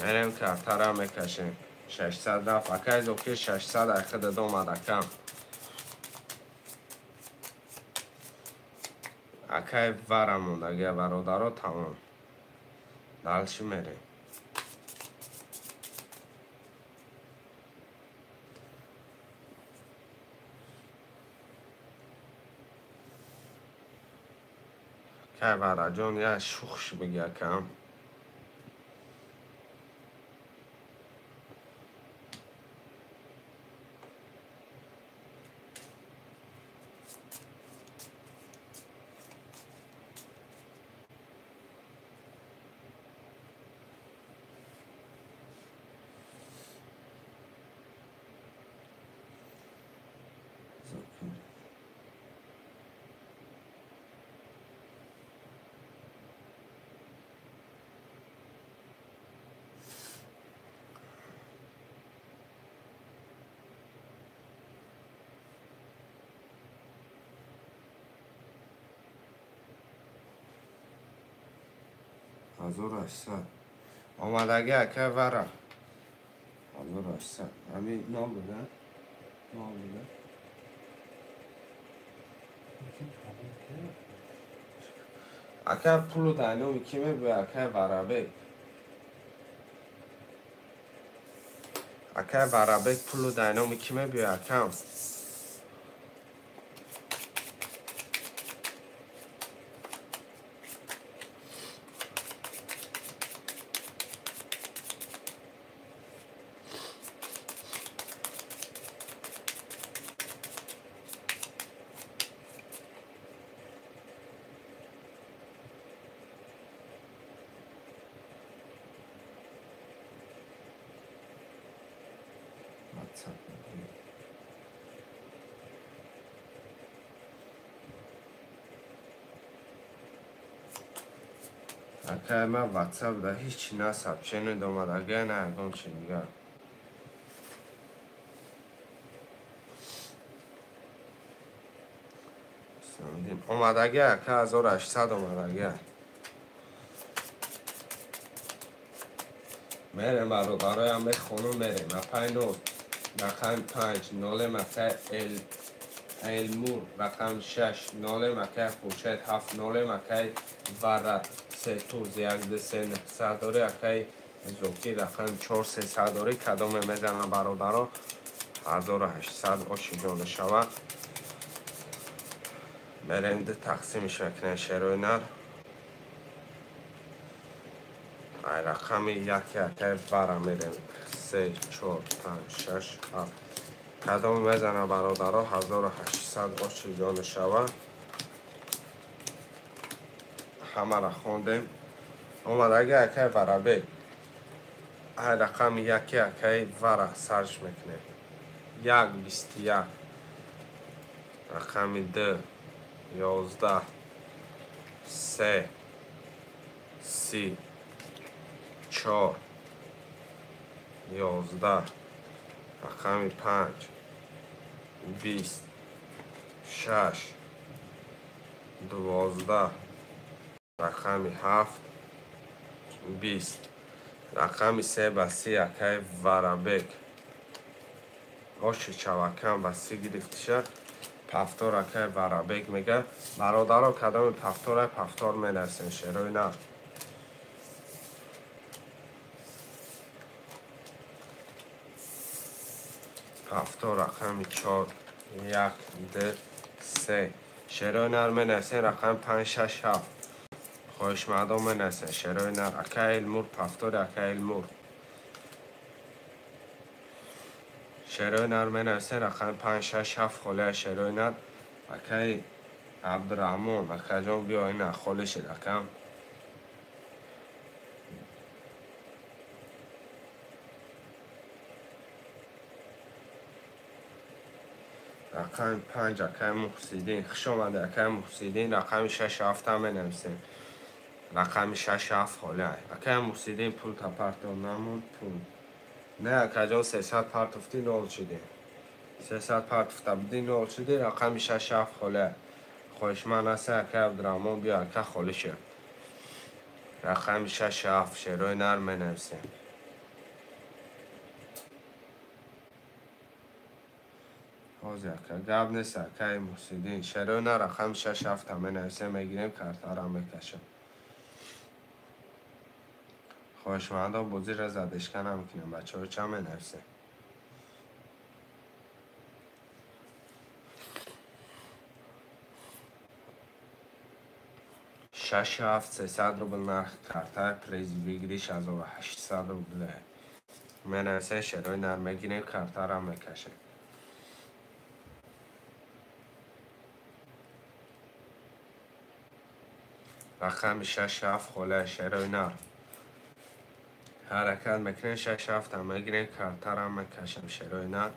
Мерем картара мекашем. 600 рафт. Акай Зокир 600 айхида омад акам. Акай вара мондагия бародаро тамом. Дальше мерем. Акай вараҷон я шухш биги акам. 1800 омадаги акай вара 1800 ҳамин набуда набуда. Акай пулу дайноми ки мебӯяд акай Варабек. Акай Варабек пулу дайноми ки мебӯяд акам. Акай ман ватсап да ҳеҷ чи насабчене домад, агар на ягон чи дигар. Омадаги ака 1800 омадаги. Мерем бародароям мехонум мерем. Апай ноз рақами 5 нолем акай Элмур рақами 6 нолем акай Хуршед 7 нолем акай Вара 3 туз 1 2 3 900 дори акай Зокир рақами 4 300 дори кадоме мезанам бародаро 1800 оши ҷон шава. Мерем ду тақсимиш мекунем шерои нар. Ай рақами 1 акай Вара мерем 3 4 5 6 7 кадом мезана бародаро 1800 оши ҷон шава. Ҳамаро хондем. Омадаги акай Варабек. Ай рақами 1 акай Вара сарш мекунем. 1 21 рақами 2 11 3 30 4 11 рақами 5 20 6 12 рақами 7 20 рақами 3 ба 30 акай Варабек. Оши чавакам ба 30 гирифтиша. Пафтор акай Варабек мега. Бародаро кадоми пафтора пафтор менависем шерои нар. Пафтор рақами 4 1 2 3 шерои нар менависем рақами 5 6 7 хоҳишмандон менависем шерои нар акай Элмур пафтори акай Элмур. Шерои нар менависем рақами 5 6 7 холия шерои нар акай Абдураҳмон акаҷон биё ина холӣ шид акам. Рақами 5 акай Муҳсиддин. Хуш омадед акай Муҳсиддин. Рақами 6 7 ҳам менависем. Рақами 6 7 холия. Акай Муҳсиддин пул тапартон намуд пул. Не акаҷон 300 партофтӣ нол шидӣ. 300 партофта будӣ нол шидӣ. Рақами 6 7 холия. Хоҳишманд ҳаст акай Абдураҳмон биё ака холӣ шид. Рақами 6 7 шерои нар менависем. Ҳозир ака гап нест акай Муҳсиддин. Шерои нар рақами 6 7 ҳам менависем мегирем картаро мекашем. Хоҳишмандон бозиро задешка намекунем бачаҳо ча менависем. Шаш ҳафт 300 рубл нарх карта приз выигрыш 1800 рубл. Менависем шерои нар мегирем картаро мекашем. Рақами 6 7 холия шерои нар. Ҳаракат мекунем 6 7 ҳам мегирем картаро мекашем шерои нар.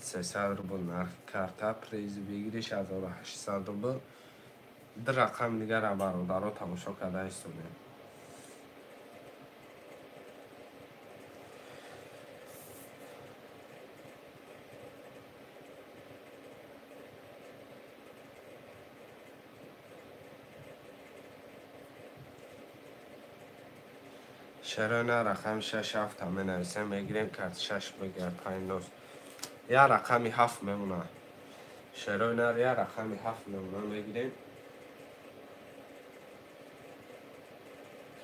300 рубл нарх карта приз выигрыш 1800 рубл. Ду рақами дигарро бародаро тамошо карда истодем. Шерои нар рақами 6 7 ҳам менависем мегирем карт 6 бигар 5 9 я рақами 7 мемонад. Шерои нар я рақами 7 мемонад мегирем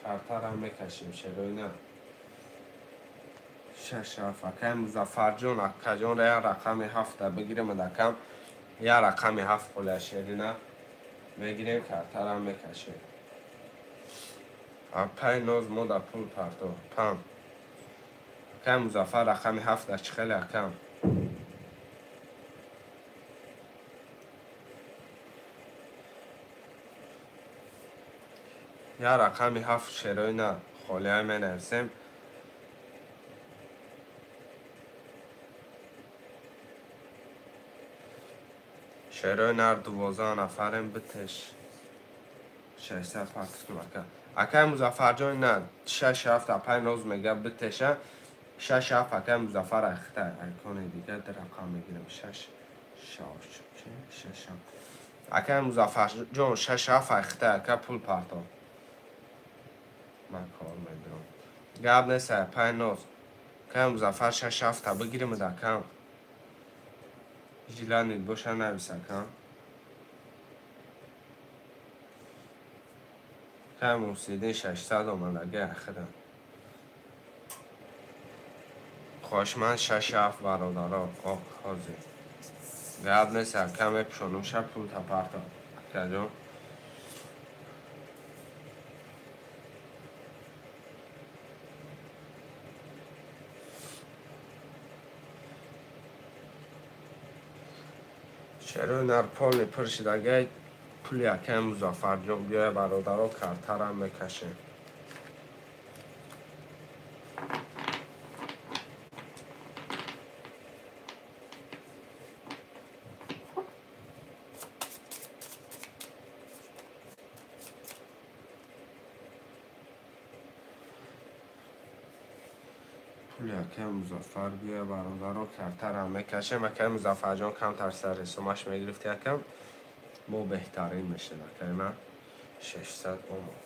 картаро мекашем шерои нар. 6 7 акай Музаффарҷон акаҷон я рақами 7 бигирем акам я рақами 7 холия шери нар мегирем картаро мекашем. Апай ноз мо да пул парто пам. Акай Музаффар рақами 7 чӣ хеле акам. Я рақами 7 шерои нар холия менависем. Шерои нар 12 нафарем битеш 600 партофтум ака. Акай Музаффарҷон на 6 7 апай ноз мега битеша 6 7 акай Музаффар ахта айкони дигар ду рақам мегирем 6 6 6 7 Акай Музаффарҷон 6-7 айхта ака пул парто. Ман кор медирам. Гап нест пай ноз. Акай Музаффар 6-7 та бигирим акам. Жиланит боша навис акам. Акай Мусидин 600 омад ага ахирам. Хоҳишманд 6-7 бародаро ок ҳозир. Гап нест ака мепӯшонум ша пул тапарто. Акаҷон. Шерои нар полни пур шидагай пули акаи Музаффарҷон биёя бародаро картарам мекашем. Пули акаи Музаффар биёя бародаро картарам мекашем. Акаи Музаффарҷон камтар сари сумаш мегирифти акам бо беҳтарин мешед акаи ман. 600 омад.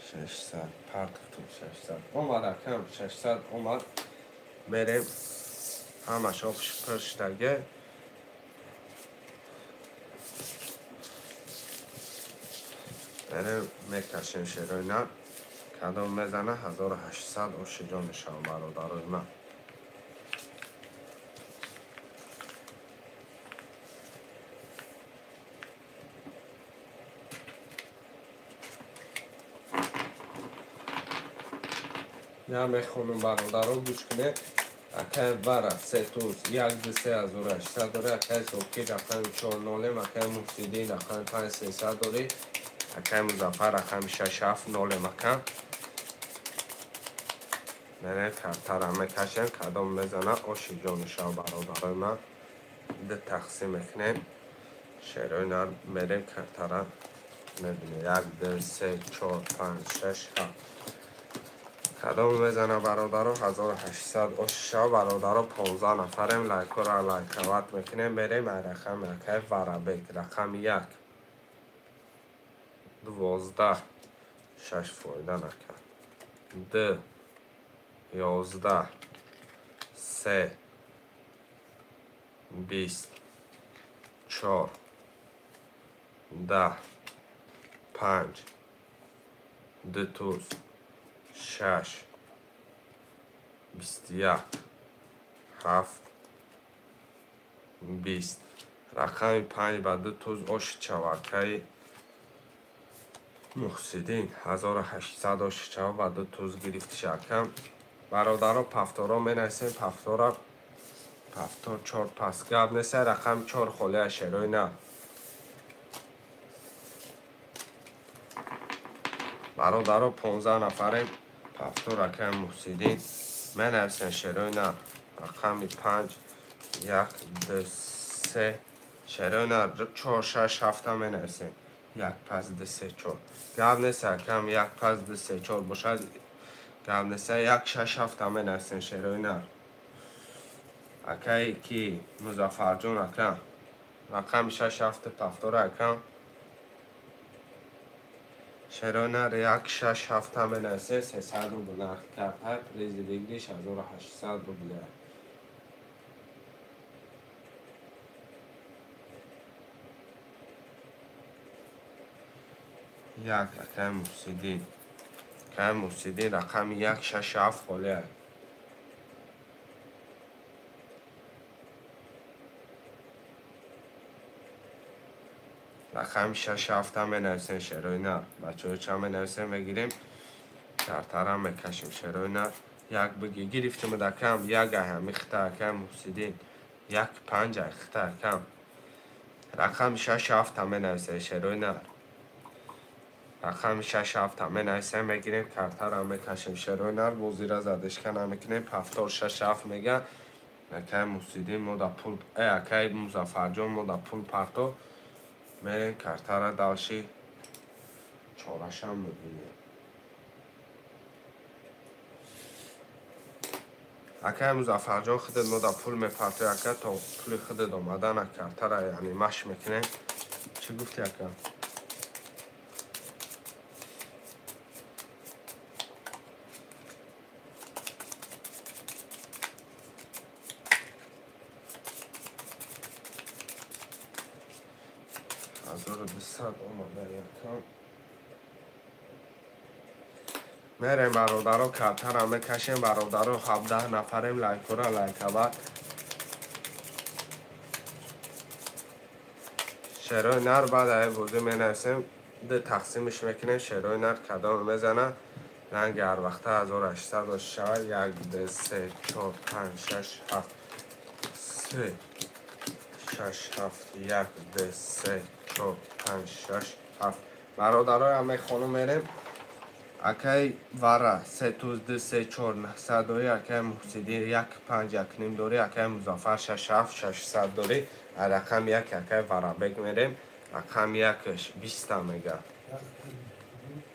600 партухтум 600 омад акам 600 омад. Мерем ҳамаш пур шидаге. Мерем мекашем шерои нар. Кадом мезана 1800 ошиҷон мешавам бародарои ман. Я мехонам бародаро гӯш кунед. Акай Вара се туз 1 2 3 1800 дори. Акай Сокир рақами 4 нолем. Акай Муҳсиддин рақами 5 300 дори. Акай Музаффар рақами 6 7 нолем ака. Мерем картара мекашем. Кадом мезана ошиҷон мешава бародарои ман. Ду тақсим мекунем. Шерои нар мерем картара мебинем. 1 2 3 4 5 6 7. Кадом мезана бародаро 1800 ошишава бародаро. 15 нафарем. Лайкора лайкават мекунем. Мерем ай рақами акай Варабек рақами 1 12 6 фоида накард. 2 11 3 20 4 10 5 2 туз 6 21 7 20. Рақами 5 ба 2 туз ошичава акаи Муҳсиддин 1800 ошичава ба 2 туз гирифтиша акам. Бародаро пафторо менависем. Пафтора пафтор 4 пас гап нест. Рақами 4 холия шерои на. Бародаро 15 нафарем. Пафтор акаи Муҳсиддин менависем шерои на. Рақами 5 1 2 3 шерои на 4 6 7 менависем. 1 5 2 3 4. Гап нест акам 1 5 2 3 4 бошад. Гап нест 1 6 7 менависем шерои нар. Акаи ки Музаффарҷон акам рақами 6 7 пафтора акам. Шерои нар 1 6 7 менависем. 300 рубл нархи карта. Призи выигрыш 1800 рубля. Як акаи Муҳсиддин. Акаи Муҳсиддин рақами 1 6 7 холия. Рақами 6 7 менависем шерои нар. Бачаҳо чанд менависем мегирем. Картара мекашем шерои нар. Як биги гирифтим акам. 1 ай ҳами хита акаи Муҳсиддин. 1 5 ай хита акам. Рақами 6 7 менависем шерои нар. Рақами 6 7 менависем мегирем. Картара мекашем шерои нар. Бозира задишка намекунем. Пафтор 6 7 мега. Акаи Муҳсиддин мо да пул, акаи Музаффарҷон мо да пул парто. Мерем картара далши чорашам мебинем. Акай Музаффарҷон, худат мо да пул мепартои, ака, то пули худат омадана картара, яъне маш мекунем. Чӣ гуфти, ака? Мерем, бародаро, картара мекашем, бародаро, 17 нафарем, лайкора лайкават. Шерои нар баъд ай бозӣ менависем, ду тақсимиш мекунем, шерои нар кадом мезана, ранги ҳар вақта 1800 бошад, 1 2 3 4 5 6 7 3 6 7 1 2 3 4 5 6 7. Бародарои ҳамаи хонум мерем. Акай Вара 3 2 3 4 900 дорӣ, акай Муҳсиддин 1 5 1 ним дорӣ, акай Музаффар 6 7 600 дорӣ. Рақами 1 акай Варабек мерем, рақами 1 20 мега.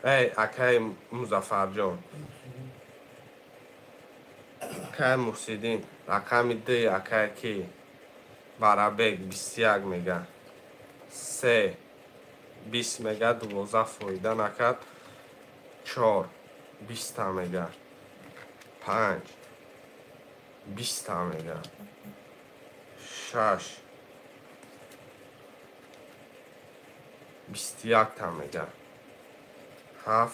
Эй, акай Музаффарҷон, акай Муҳсиддин, рақами 2 акай ки Варабек 21 мега. 3 20 мега, 12 фоида накард. 4 20 мега, 5 20 мега, 6 21 мега, 7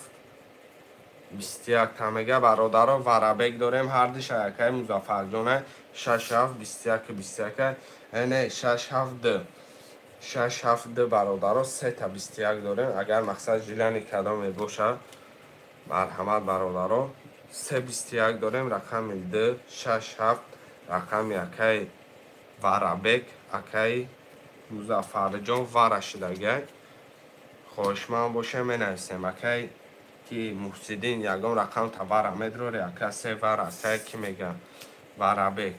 21 мега. Бародаро, Варабек дорем, ҳардиш акай Музаффарҷона 6 7 21 21, не 6 7 2 6 7 2. Бародаро, 3 та 21 дорем. Агар мақсад жилани кадоме бошад, марҳамат, бародаро, 3 21 дорем, рақами 2 6 7, рақами акай Варабек, акай Музаффарҷон вара шудагай. Хоҳишманд боша, менависем. Акай ки Муҳсиддин, ягон рақам та вара медрори, ака се вара, се ки мега Варабек,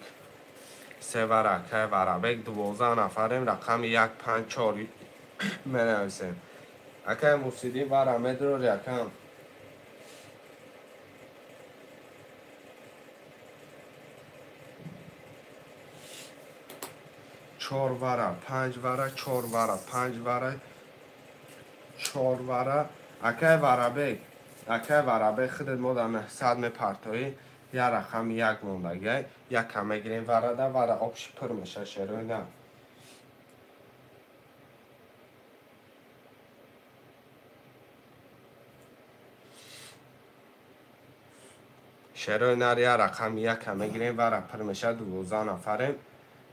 се вара, акай Варабек. 12 нафарем, рақами 1 5 4 менависем. Акай Муҳсиддин вара медрори, акам 4 вара, 5 вара, 4 вара, 5 вара, 4 вара. Акай Варабек, акай Варабек, худат мо дар 900 мепартоӣ, як рақами 1 мондагай, якам мегирем варада, вара обши пур меша, шерои на. Шерои нар як рақами якам мегирем, вара пур меша, 12 нафарем.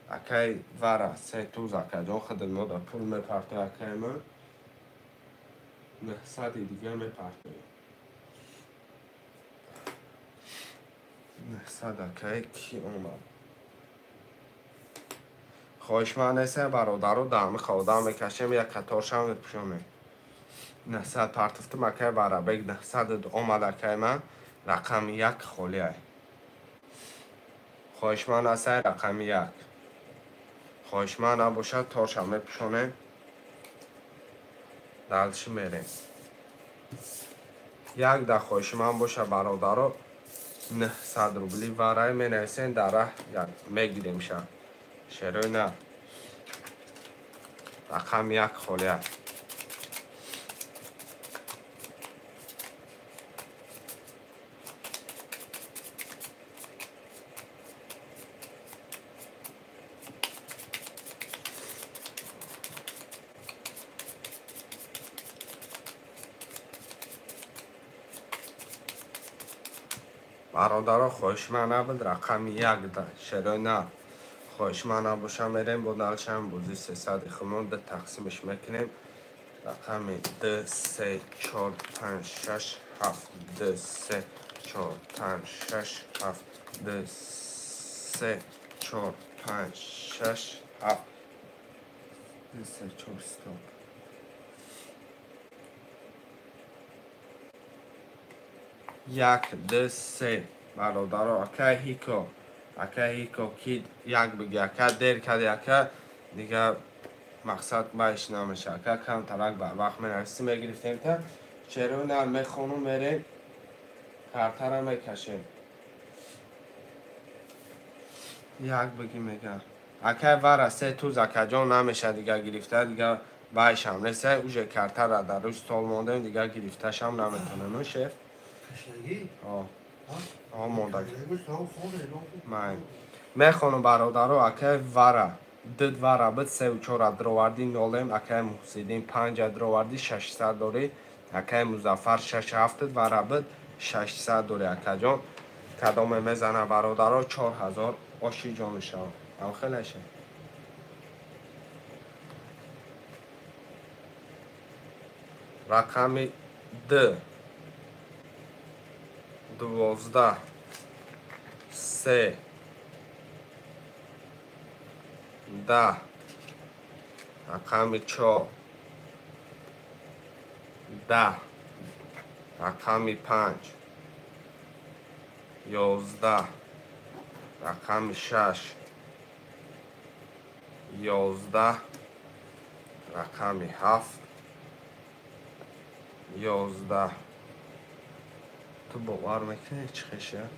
Акай Вара се туз, акаҷон, худат мо дар пул мепартои, акай ман 900 дига мепартои. 900 акай ки омад? Хоҳишманд нестем, бародаро, даҳами хода мекашем, як қаторшам мепӯшонем. 900 партофтум, акай Варабек 900 омад, акай ман рақами 1 холиай. Хоҳишманд ҳастай, рақами 1. Хоҳишманд набошад, торшам мепӯшонем. Дальше мерем. Як да хоҳишманд боша, бародаро, 900 рубли варай менависем, дар раҳ мегирем ша. Шерои на. Рақами 1 холия. Бародаро, хоҳишманд набуд, рақами 1 да шерои на. Хоҳишманд набоша, мерем бо далшам бозӣ 300 хумон ду тақсимиш мекунем. Рақами 2 3 4 5 6 7 2 3 4 5 6 7 2 3 4 5 6 7 2 3 4 стоп. 1 2 3. Бародаро, акай Ҳико, акай Ҳико ки як биги, ака дер кади, ака дига мақсад байш намеша, ака камтарак барвақт менависӣ мегирифтем та черо нар мехонум, мерем картара мекашем. Як бигӣ мегам. Акай вара се туз акаҷон намеша дига гирифта, дига байшам неса, уже картара дар рӯи стол мондем, дига гирифташам наметонем, шеф. О. О мондаг. Май. Мехонам бародаро, акай вара. Дид вара бит севу чора дроварди нолем, акай Муҳсиддин панҷа дроварди 600 дори, акай Музаффар шаш ҳафт вара бит 600 дори акаҷон. Кадоме мезана бародаро 4000 оши ҷонушав. Ам хелеше. Рақами Д 12 3 10 рақами 4 10 рақами 5 11 рақами 6 11 рақами 7 11. Ту бовар мекунӣ чӣ хеша?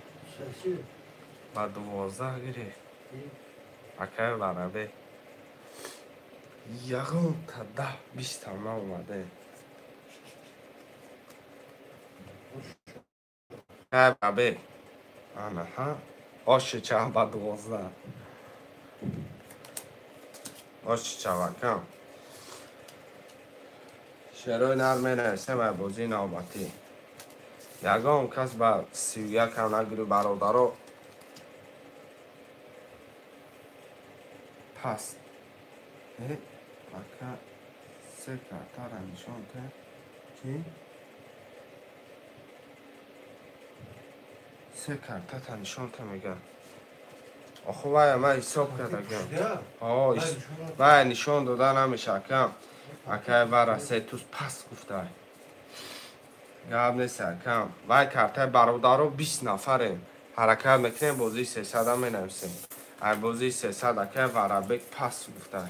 Ба 12 гирифт. Акай варабе. Ягон та 10 20 та наомаде. Акай варабе. Ана ҳа. Оши ча ба 12. Оши чавакам. Шерои нар менависем ай бозии навбатӣ. Ягон кас ба 31 ҳам нагирӣ бародаро. Пас. Ака се картара нишон те. Чӣ? Се картата нишон те мега. Охо вай ман ҳисоб кардагам. Вай нишон дода намеша акам. Акай вара се туз пас гуфтай. Гап нест акам. Вай картаи бародаро 20 нафарем. Ҳаракат мекунем бозии 300 менависем. Ай бозии 300 акай варабек пас гуфтай.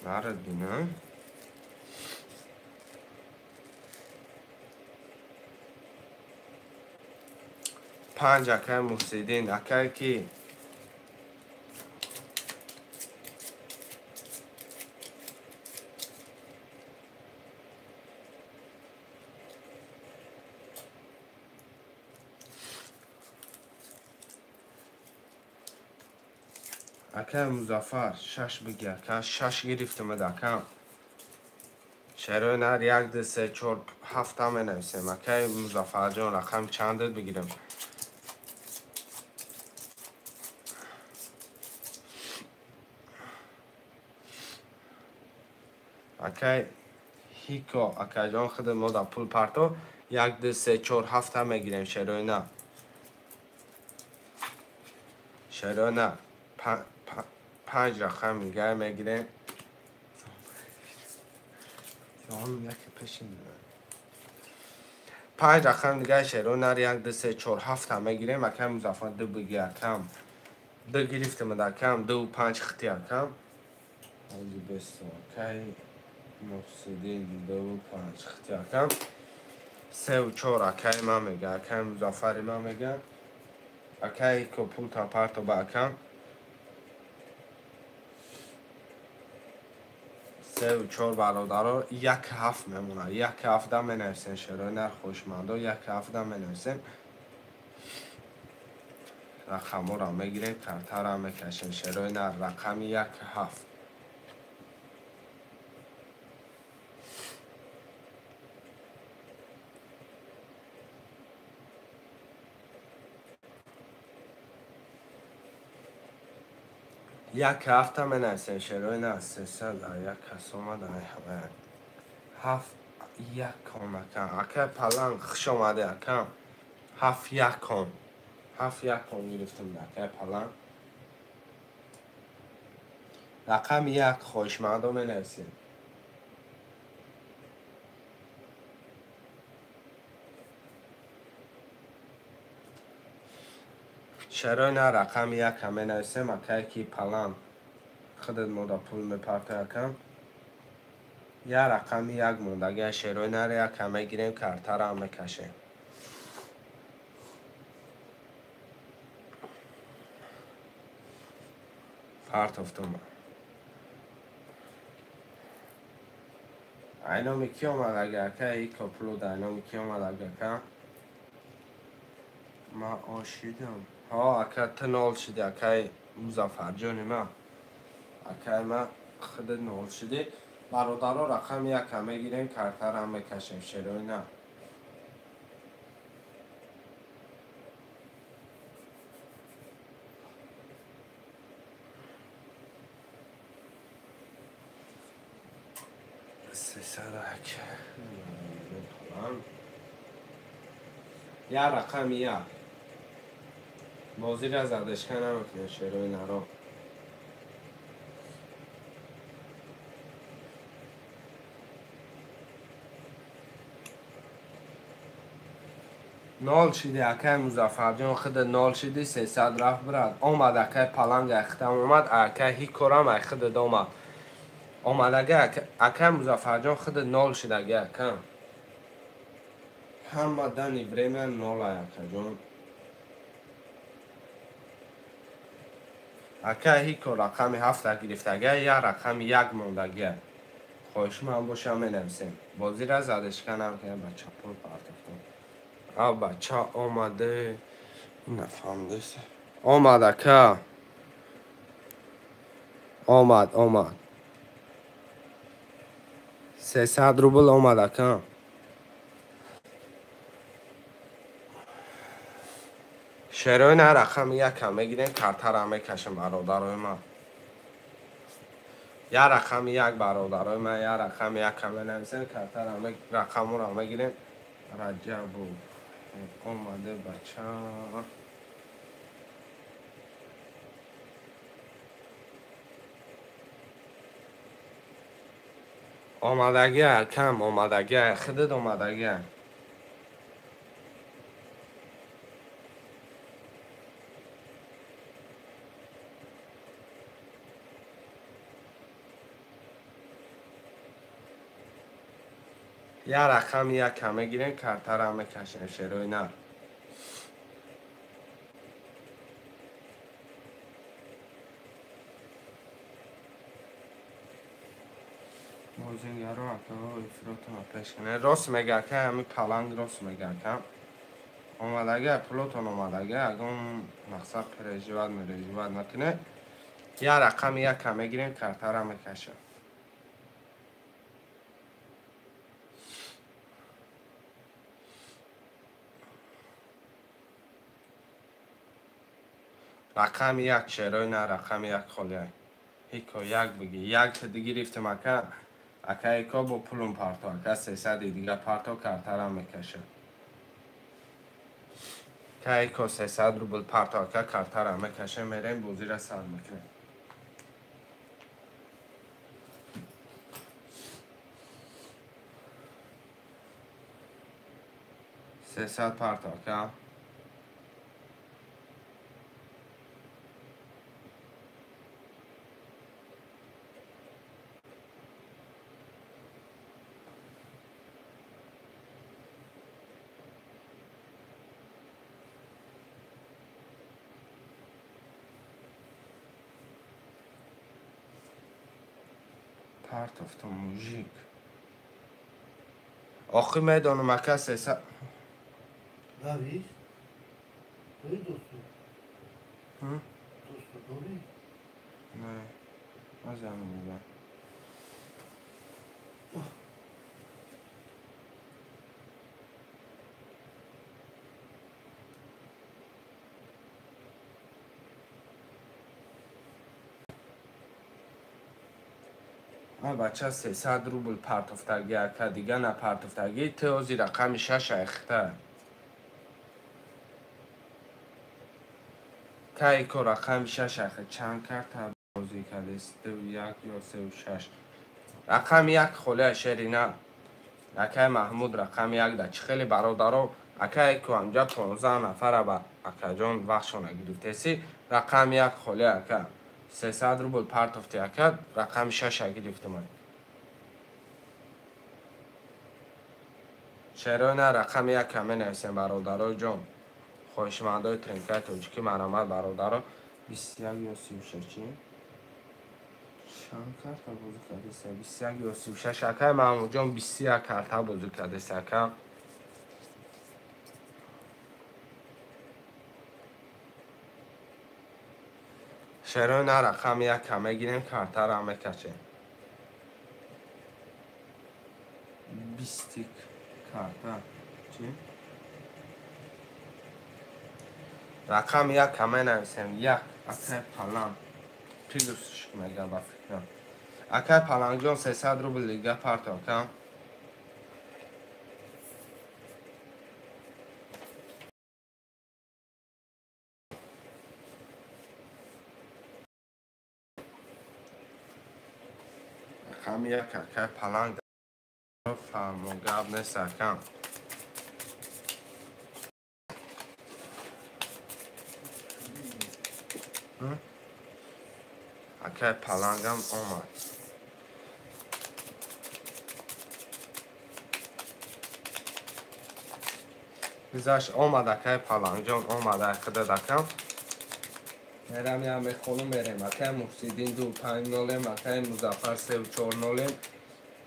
Нарад бина. Панҷ акай Муҳсиддин, акай ки акай Музаффар 6 биги ака 6 гирифтамад акам. Шерои нар 1 2 3 4 7 менависем. Акай Музаффарҷон рақам чандат бигирем? Акай Ҳико акаҷон худ мо да пул парто 1 2 3 4 7 мегирем. Шерои на. Шерои на 5 рақам нигоҳ мегирем. 5 рақам нигоҳ шерои нар 1 2 3 4 7 мегирем. Акай Музаффар 2 биги акам. 2 гирифтам акам 2 5 хити акам. Ҳозир бесто акай Муҳсиддин 2 5 хити акам. 3 4 акай ман мега, акай Музаффари ман мега. Акай ко пул та парто ба акам. 3 4 бародаро 1 7 мемонад. 1 7 менависем. Шерои нар хушмандо 1 7 менависем. Рақамҳоро мегирем, картаро мекашем. Шерои нар рақами 1 7. Як ҳафта менависем. Шерои нар 300 як кас омад. 7 1 кон акам. Акай Паланг хуш омадӣ акам. 7 1 кон. 7 1 кон гирифтам акай Паланг. Рақами 1 хоҳишмандо менависем. Шерои на рақами 1 менависем. Акай ки Паланг худат мода пул мепартай акам. Я рақами 1 мондагия. Шерои нар 1 мегирем, картаро мекашем. Партофтум. Айноми ки омад агака? Ика пулод айноми ки омад агака? Ма ошидам. Ҳа, ака ту нол шиди, акаи Музаффарҷони ма. Акаи ма худат нол шиди. Бародаро рақами яка мегирем, картара мекашем, шерои на. Я рақами як. Бозира задашка намекунем, шерои наро. Нол шиди акай Музаффарҷон, худа нол шиди, 300 рафт брат. Омад акай паланг айхтам омад, акай ҳикорам айхудад омад. Омадага акай Музаффарҷон худа нол шидаги ака. Ҳама дани время нол ай акаҷон. Акай ҳико рақами ҳафта гирифтага, я рақами як мондага. Хоҳишманд бошам менависем. Бозира задашка намекунем, бача пул партофтам. А бача омаде, нафаҳмидест. Омад ака. Омад, омад. 300 рубл омад ака. Шерои на рақами яка мегирем, картара мекашем бародарои ман. Я рақами як бародарои ман, я рақами яка менависем, картара рақамуро мегирем. Раҷабов омаде бача. Омадагия кам, омадагия, худат омадагия. Я рақами яка мегирем, картара мекашем, шерои нар. Бозингаро акаҳо ифротона пеш кунед. Рост мега ака, ҳами паланг рост мега ака. Омадага, пулотон омадага, ягон мақсад переживат мереживат накунед. Я рақами яка мегирем, картара мекашем. Рақами як шерои на, рақами як холия. Ҳико як биги, як гирифтем ака. Ака ико бо пулум парто, ака 300 дига парто картара мекашем. Ака ико 300 рубл парто, ака картара мекашем, мерем бозира сар мекунем. 300 парто, ака. Партофтам мужик. Охи медонам ака 300. Давид? Дори досту? Досту дори? Не, аз мегӯям. Бача 300 рубл партофтагӣ ака, дига напартофтагӣ, ту ози рақами шаш айхта. Кайко рақами шаш айхта чанд карта бозӣ кардест? 2 1 ё 3 6. Рақами як холия шерина. Акай Маҳмуд рақами як да. Чӣ хеле бародаро, акай ку амҷа 15 нафара ба акаҷон вақтшона гирифтеси. Рақами як холия ака. 300 рубл партофти ака, рақами шаша гирифтам. Шерои на рақами яка менависем бародарои ҷон. Хоҳишмандои тренкаи тоҷикӣ марамат бародаро. 21 ё 36 чи? Чанд карта бозӣ кардеса? 21 ё 36. Акай Маҳмудҷон 21 карта бозӣ кардеса, ака. Шерои на рақами якка мегирем, картара мекашем. 20 карта. Чӣ? Рақами якка менависем. Як. Акай Паланг. Плюс мегам ба фикрам. Акай Палангҷон 300 рубл лига парто, ака. Рақами як акай Паланг фармо гап нест, акам. Акай Палангам омад. Гузашт омад акай Палангҷон омад айқидад акам. Мерам я мехонум мерем. Акай Муҳсиддин 2 5 нолем, акай Музаффар 3 4 нолем,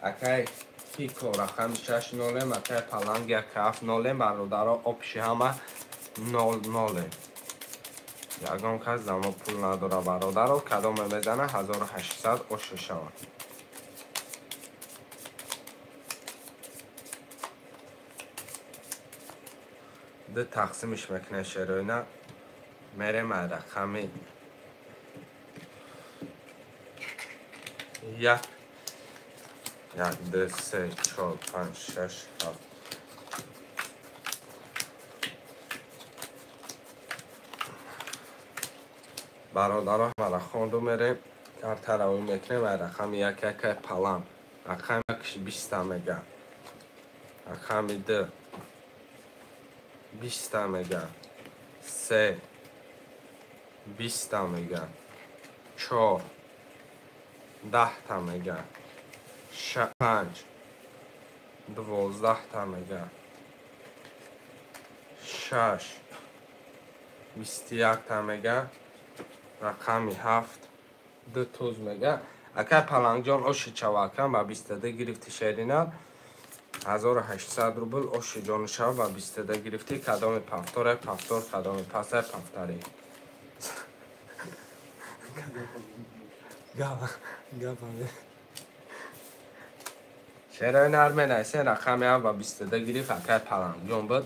акай Ҳико рақами 6 нолем, акай Паланг 1 7 нолем, бародаро обши ҳама 0 нолем. Ягон кас дамо пул надора бародаро, кадоме мезана 1800 ош шавад. Ду тақсимиш мекунем шероина. Мерем ай рақами як. 1 2 3 4 5 6 7. Бародаро ҳамаро хонду мерем, картаро ӯ мекунем ай рақами як якай Паланг. Рақами якш 20 мега. Рақами ду 20 мега. 3 20 мега. 4 10 мега. 5 12 мега. 6 21 мега. Рақами 7 2 туз мега. Акай Палангҷон оши чавакам ба 22 гирифти шерина. 1800 рубл оши ҷони шава ба 22 гирифти. Кадоми пафторе пафтор, кадоми пасе пафтари. Гава, гава. Шерои нар менависен рақами 7 ба 22 гирифт акай Палангҷон буд.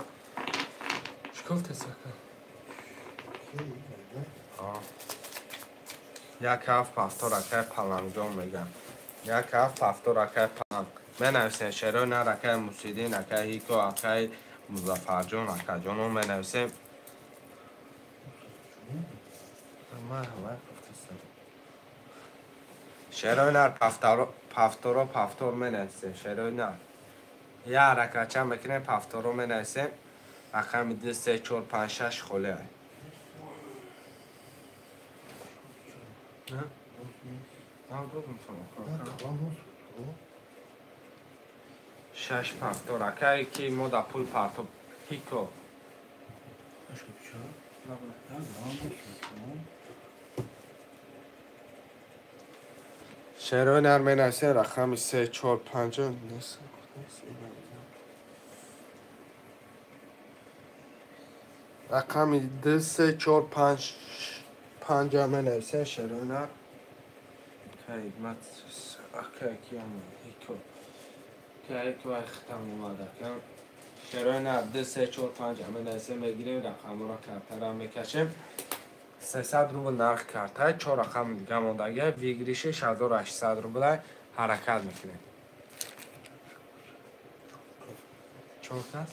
Чӣ гуфтес ака? 1 7 пафтор акай Палангҷон мегам. 1 7 пафтор акай Паланг. Менависем шерои нар акай Мусиддин, акай Ҳико, акай Музаффарҷон, акаҷоно менависем. Шерои нар пафторо пафтор менависем. Шерои нар. Я ҳаракатча мекунем пафторо менависем. Рақами 2 3 4 5 6 холӣ ай. Шаш пафтор акай ки мо да пул партоб Ҳико. Шерои нар менависем рақами 3 4 5 нест. Рақами 2 3 4 5 5 менависем шерои нар. Кай мат акай ки омад Ҳико. Кай ки вай хитам омад акам. Шерои нар 2 3 4 5 менависем мегирем рақамро картара мекашем. 300 рубл нарх карта, 4 рақам дига мондагия, выигрыши 1800 рубл ҳаракат мекунем. 4 кас?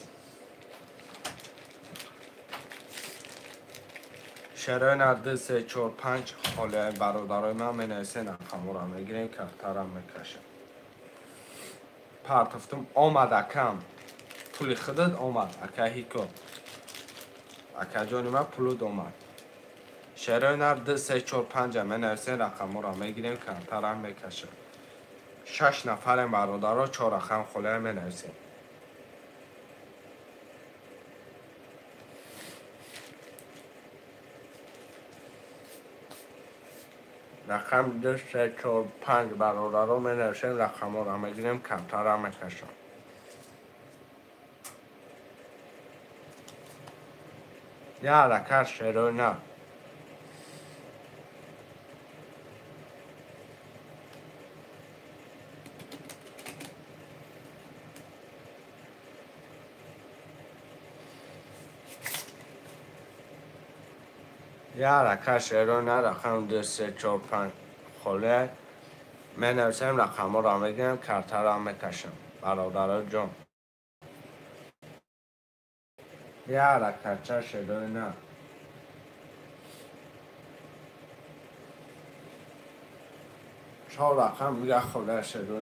Шерои нар 2 3 4 5 холиҳои бародарои ман менависем рақамҳоро мегирем, картара мекашем. Партофтум омад акам. Пули худат омад, акай Ҳико. Акаҷони ман пулуд омад. Шерои нар 2 3 4 5 менависем рақамҳоро мегирем, картара мекашем. 6 нафарем бародаро, 4 рақам холиҳо менависем. Рақам 2, 3, 4, 5 бародаро менависем, рақамҳоро мегирем, картара мекашам. Я ҳаракат шерои на. Я ҳаракат шерои на, рақам 2, 3, 4, 5 холе менависем, рақамҳоро мегирем, картаро мекашам. Бародаро ҷон. Я ҳаракатча шерои на. Чор рақам дига холе шерои.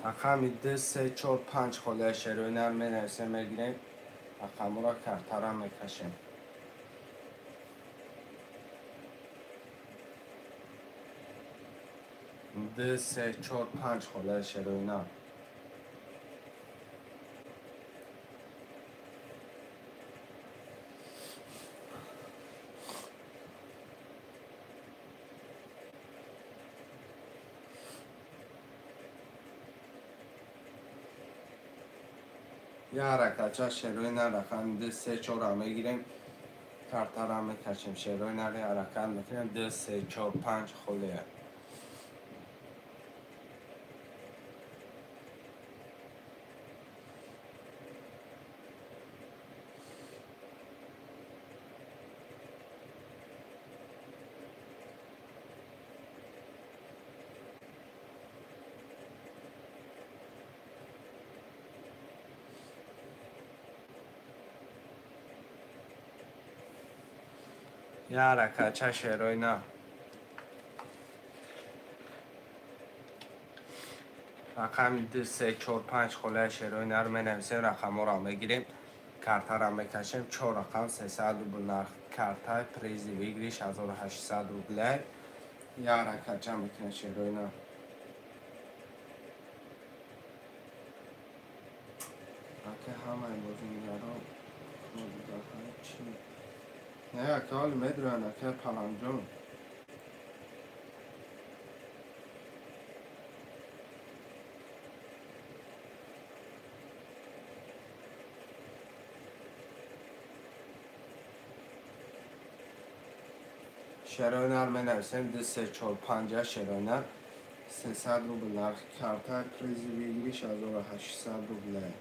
Рақами 2, 3, 4, 5 холе шерои нар менависем, мегирем, рақамҳоро картара мекашем. 2, 3, 4, 5 холе шерои нар. Я ҳаракатча шерои нар, рақами 2, 3, 4 мегирем, картара мекашем. Шерои нари ҳаракат мекунем. 2, 3, 4, 5 холе. Я ҳаракатча шерои на. Рақами 2, 3, 4, 5 холе шерои нар менависем, рақамҳоро мегирем, картара мекашем. 4 рақам 300 рубл нарх карта, призи выигрыш 1800 рублей. Я ҳаракатча мекунем шерои нар. Ака ҳамаи бозигаро чи? Не, ака ҳоли медуранд, ака Паланҷон. Шерои нар менависем, 2, 3, 4, 5 шерои нар. 300 рубл нарх карта, призи выигрыш 1800 рублей.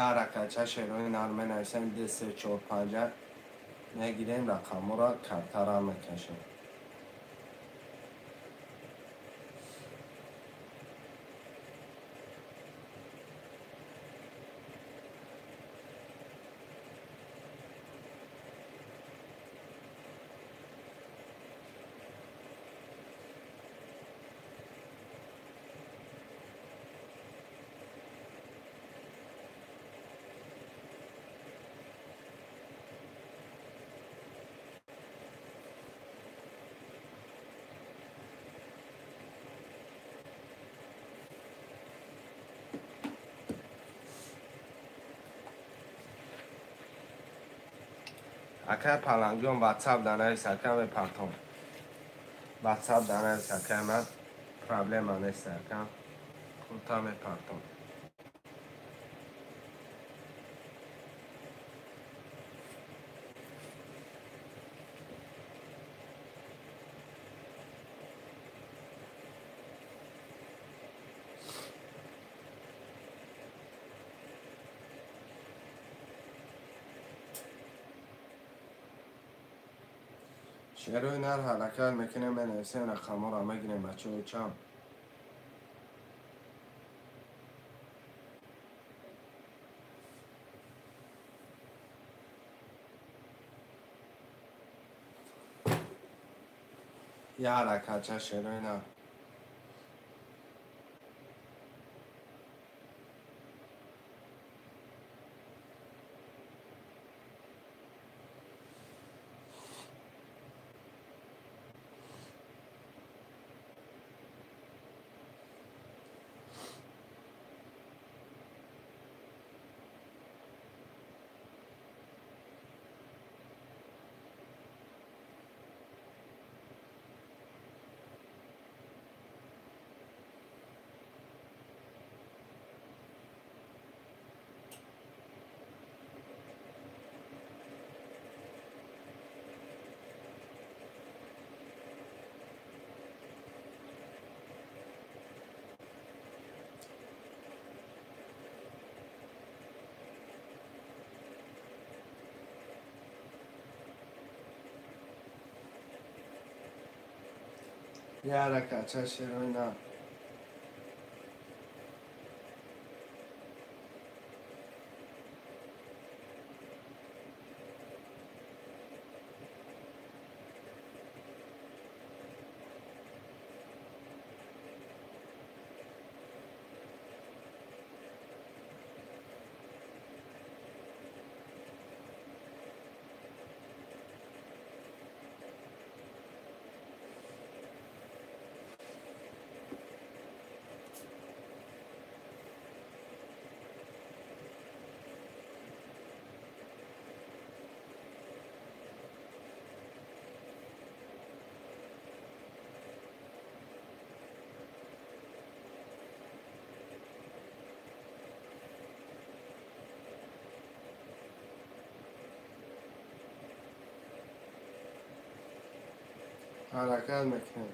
Я ҳаракатча шерои нар менависем, 2, 3, 4, 5 мегирем, рақамҳоро картара мекашем. Ака Паланҷон, ватсап данавис, ака мепартом. Ватсап данавис, ака ман проблема нест, ака. Пулта мепартом. Шерои нар ҳаракат мекунем, менависем, рақамҳоро мегирем, бачаҳои чам. Я ҳаракатча шерои нар. Я ҳаракатча шерои нар. Ҳаракат мекунем.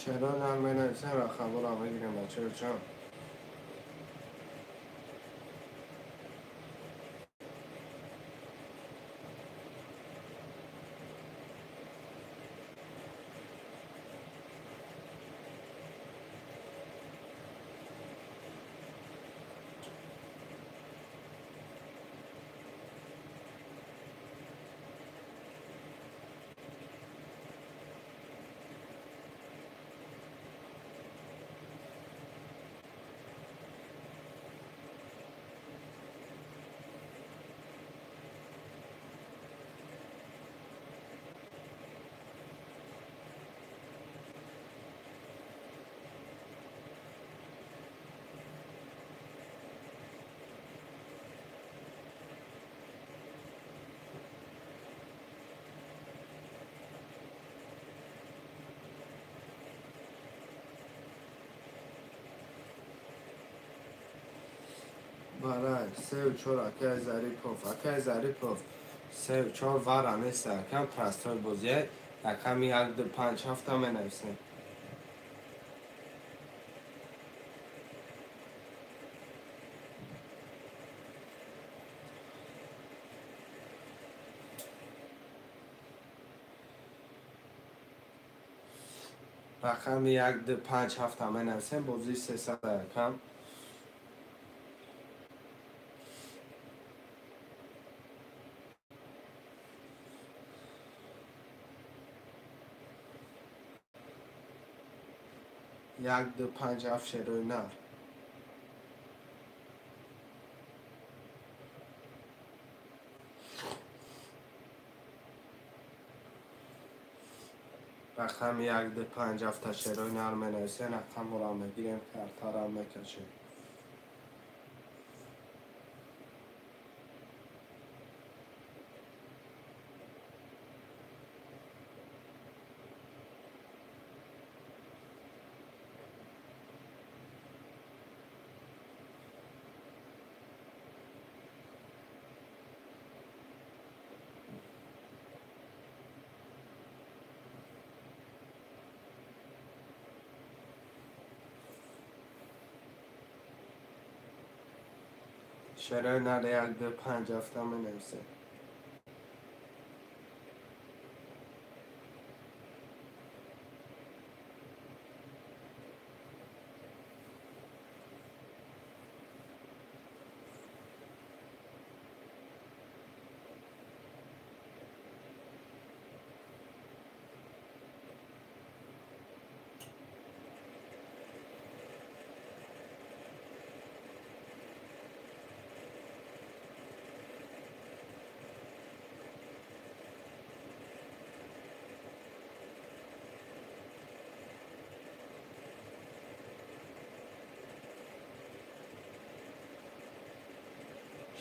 Шерои нар менависем, рақамҳоро мегирем, бачаҳо ҷон. Барай, сеу чор акай Зарипов, акай Зарипов, сеу чор вара нест, акам простой бозия, рақами 1 2 5 7 менависем. Рақами 1 2 5 7 менависем, бозии 300 акам. 1 2 5 7 шерои нар. Рақами 1 2 5 7 шерои нар менависем, рақамҳоро мегирем, картаро мекашем. Шерои нар 1 2 5 7 менависем.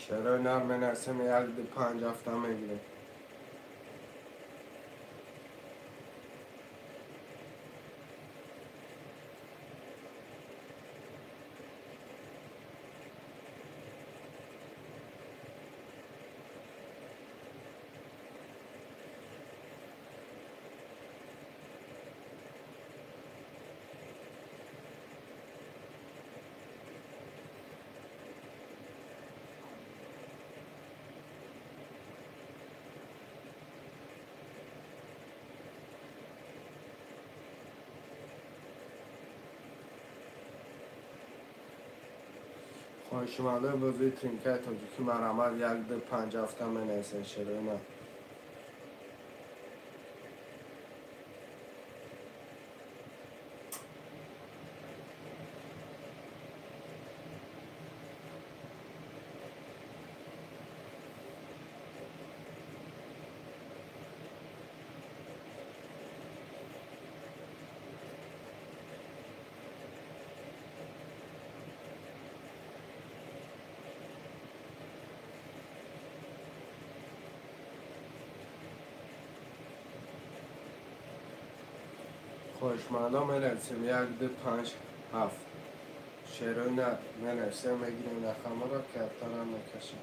Шерои нар менависем 1 2 5 7 мегирем. Хоҳишмандои бозии тринкаи тоҷикӣ марҳамат 1 2 5 7 менависем шерои нар. Хоҳишмандон менависем 1 2 5 7. Шерои нар менависем, мегирем рақамҳоро, картара мекашем.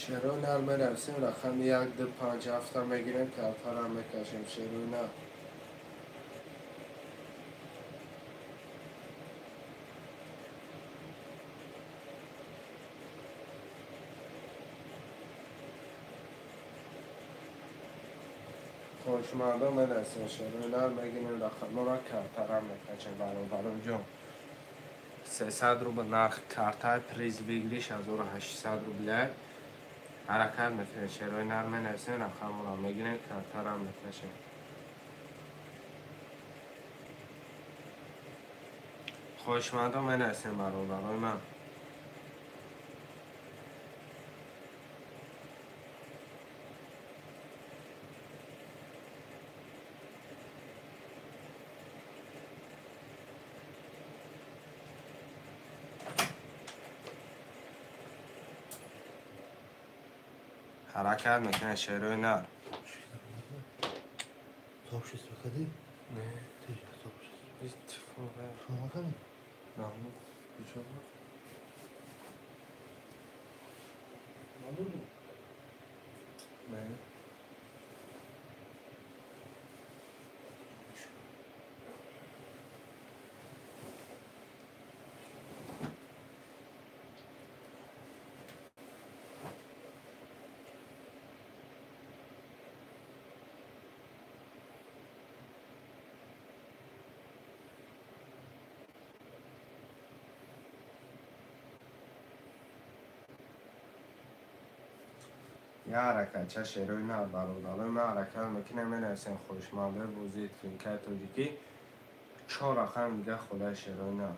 Шерои нар менависем, рақами 1 2 5 7 мегирем, картара мекашем. Шерои нар. Хоҳишмандон менависем шерои нар, мегирем рақамҳоро, картара мекашем. Бародарон ҷон, 300 рубл нарх картаи приз выигрыш 1800 рубля. Ҳаракат мекунем, шерои нар менависем, рақамҳоро мегирем, картара мекашем. Хоҳишмандон менависем бародарои ман. Ҳаракат мекунем шерои нар. Сообщество кади? Не. Ты сообщество. Иттифоқ. Шумо кади? Маълум. Куҷо? Маълум. Не. Я ҳаракатча шерои нар бародарои ман ҳаракат мекунем, менависем хоҳишмандои бозии тринкаи тоҷикӣ 4 рақам дига холаи шерои нар.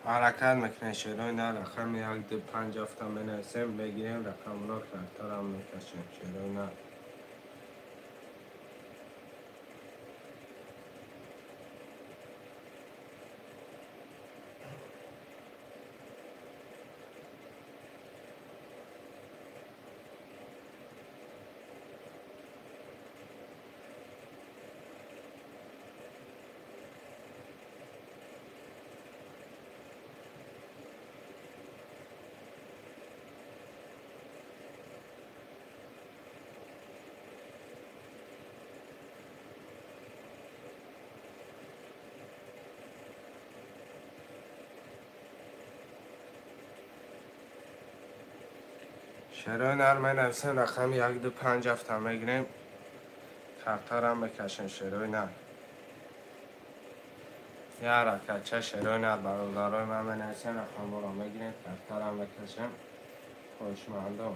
Ҳаракат мекунем шерои нар рақами 1 2 5 7 менависем, мегирем рақамро, картарам мекашем шерои нар. Шерои нар менависем, рақами 1 2 5 7 мегирем, картарам мекашем шерои нар. Я ҳаракатча шерои нар бародарои ман менависем, рақамҳоро мегирем, картарам мекашем. Хоҳишмандон.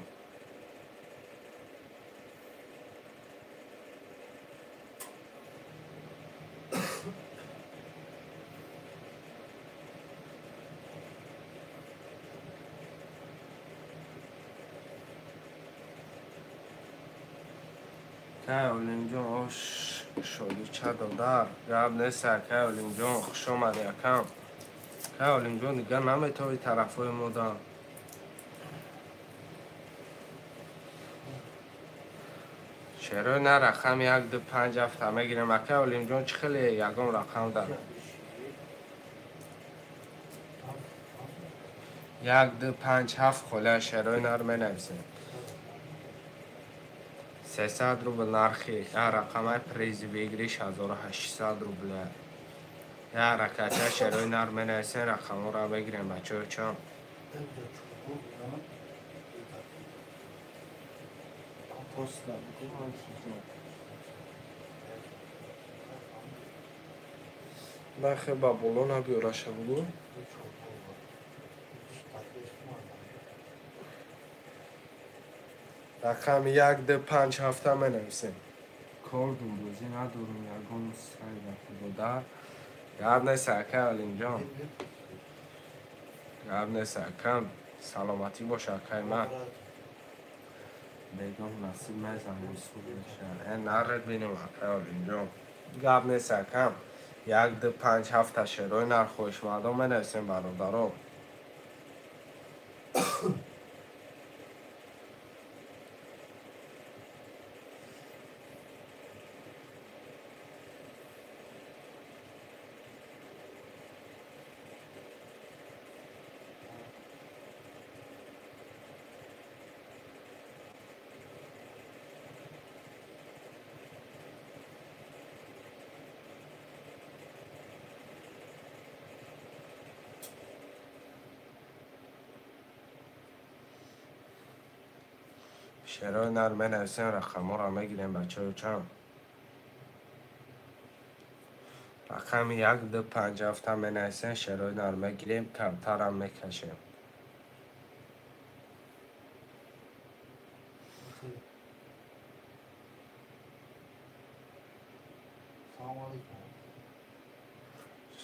Акай Олимҷон, ош шодӣ ча додар? Гап нест, акай Олимҷон, хуш омадӣ акам. Акай Олимҷон, дигар наметавӣ тарафҳои мода. Шерои на рақами 1 2 5 7 мегирем. Акай Олимҷон, чӣ хеле ягон рақам дар? 1 2 5 7 холя шерои нар менависем. 300 рубл нархи рақамаи призи выигрыш 1800 рубля. Я ҳаракатча шерои нар менависем, рақамҳоро мегирем бачаҳо чон. Нахе ба боло набиёраша бугу. Рақами 1 2 5 7 менависем. Кор думбозӣ надорум, ягон сай ба худодар. Гап нест, акай Олимҷон. Гап нест, акам. Саломатӣ бош, акай ман. Бегоҳ насиб мезанем, суд мешавад. Наред бинем, акай Олимҷон. Гап нест, акам. 1 2 5 7 шерои нар хоҳишмандон менависем бародаро. Шерои нар менависем, рақамҳоро мегирем бачаҳо чанд. Рақами 1 2 5 7 менависем, шерои нар мегирем, камтарам мекашем.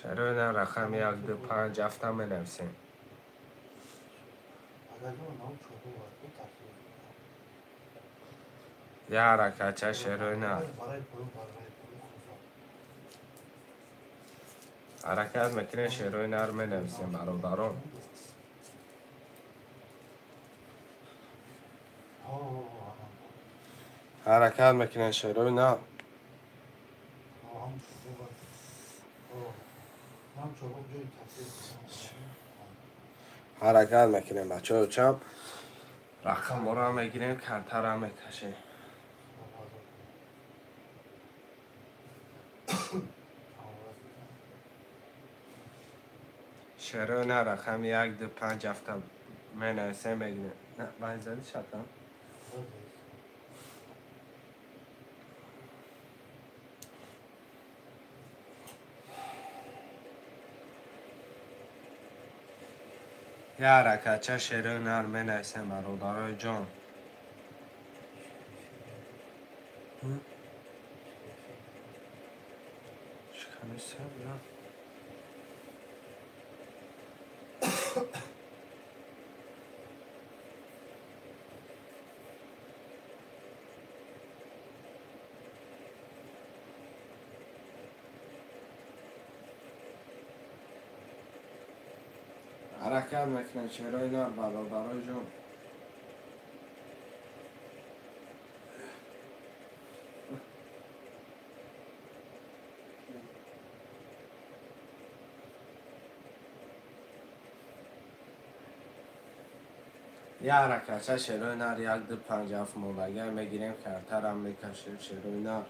Шерои нар рақами 1 2 5 7 менависем. Я ҳаракатча шерои нар. Ҳаракат мекунем, шерои нар менависем бародарон. Ҳаракат мекунем, шерои нар. Ҳаракат мекунем бачаҳо чап. Рақамҳоро мегирем, картарам мекашем. Шерои нар рақами 1 2 5 7 менависем, мегирем. На, байзади шатам. Я ҳаракатча шерои нар менависем бародарои ҷон. Шиканисем, на? Ҳаракат мекунем шерои нар, бародарои ҷон. Як ҳаракатча шерои нар, 1 2 5 7 мондагиа мегирем, картарам мекашем шерои нар.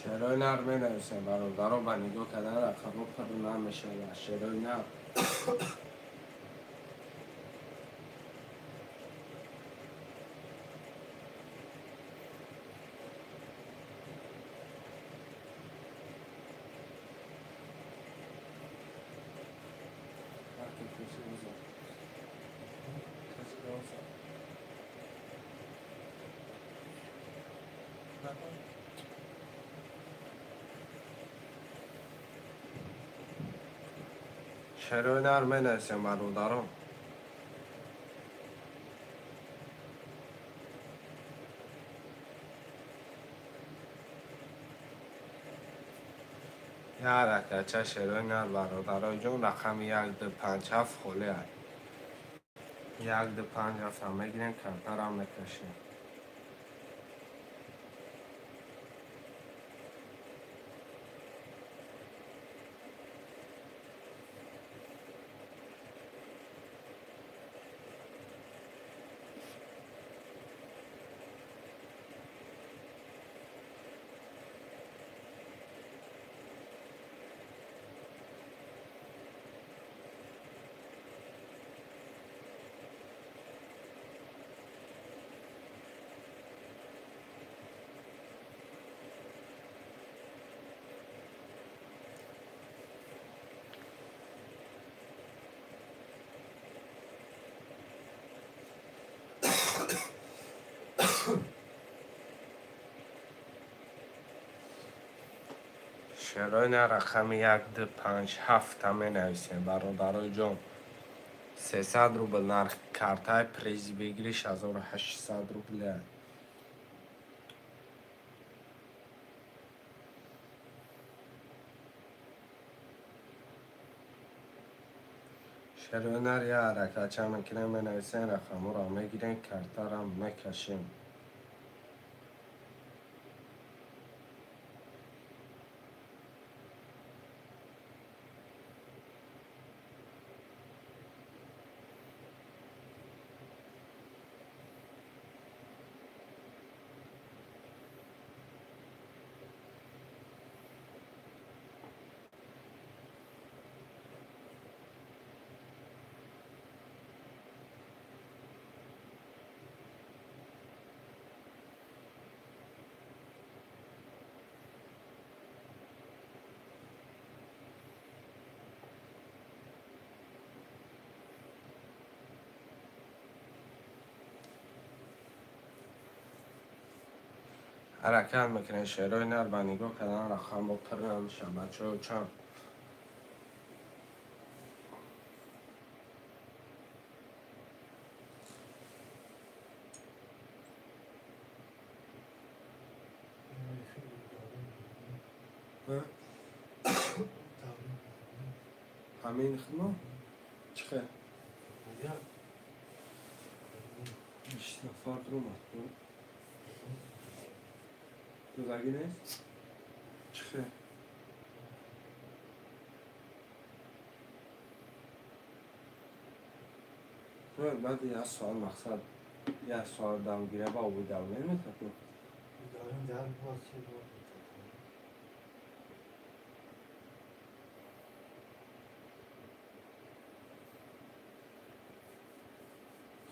Шерои нар менависем, бародаро, ба нигоҳ кардан рақамҳо пур намешавад. Шерои нар. Шерои нар менависем, бародарон. Як ҳаракатча шерои нар, бародарои ҷон, рақами 1 2 5 7 холӣ аст. 1 2 5 7 мегирем, картарам мекашем. Шерои нар рақами 1 2 5 7 менависем, бародарои ҷон. 300 рубл нарх картаи призи бигирӣ 6800 рубл. Шерои нар як ҳаракатча мекунем, менависем, рақамҳоро мегирем, картарам мекашем. Ҳаракат мекунем шерои нар, ба нигоҳ кардан рақамҳо пур намешавад, бачаҳо чанд. Ҳамин худмо чӣ хел? 20 нафар омад. Додагӣ нест? Чӣ хел? Баъди як соат мақсад Як соат дам гира ба уведомление метакун. Дорем дар боз се бор.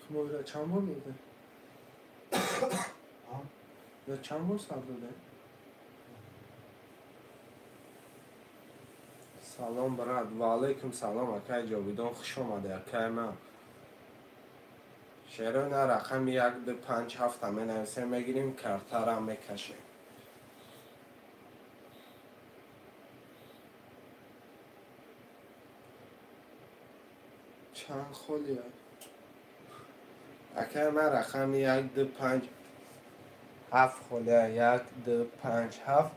Шумо чанд бор додем? Я чанд бор сар додем? Салом, брат. Ва алайкум салом, акай Ҷовидон, хуш омаде, акай ман. Шеро на рақами 1 2 5 7 менависем, мегирим, картара мекашем. Чанд холия? Акай ман рақами 1 2 5 7 холия, 1 2 5 7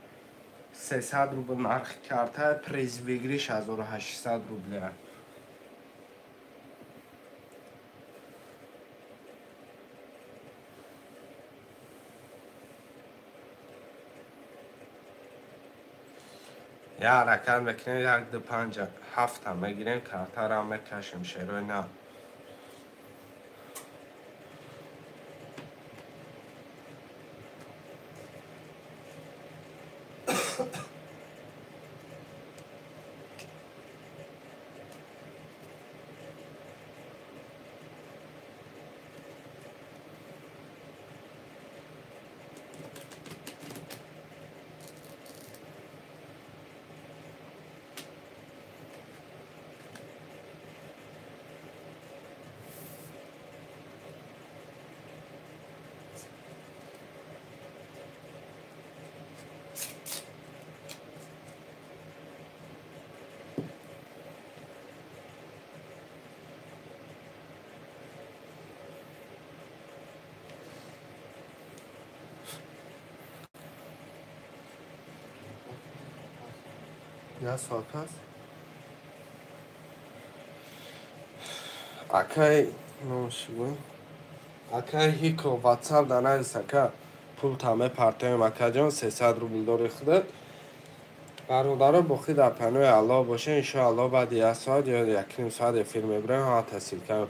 300 рубл нархи карта, приз выигрыш 1800 рубля. Я ҳаракат мекунем, 1 2 5 7 мегирем, картаро мекашем, шерои нав. Я соат аст? Акай номшигӯ? Акай Ҳико, WhatsApp да навис, ака, пулта мепартоем, акаҷон, 300 рубл дори худат. Бародаро, боқӣ дар панои Аллоҳ боша, иншоаллоҳ баъди як соат ё 1.5 соат эфир мебурем, ҳамата ссылка.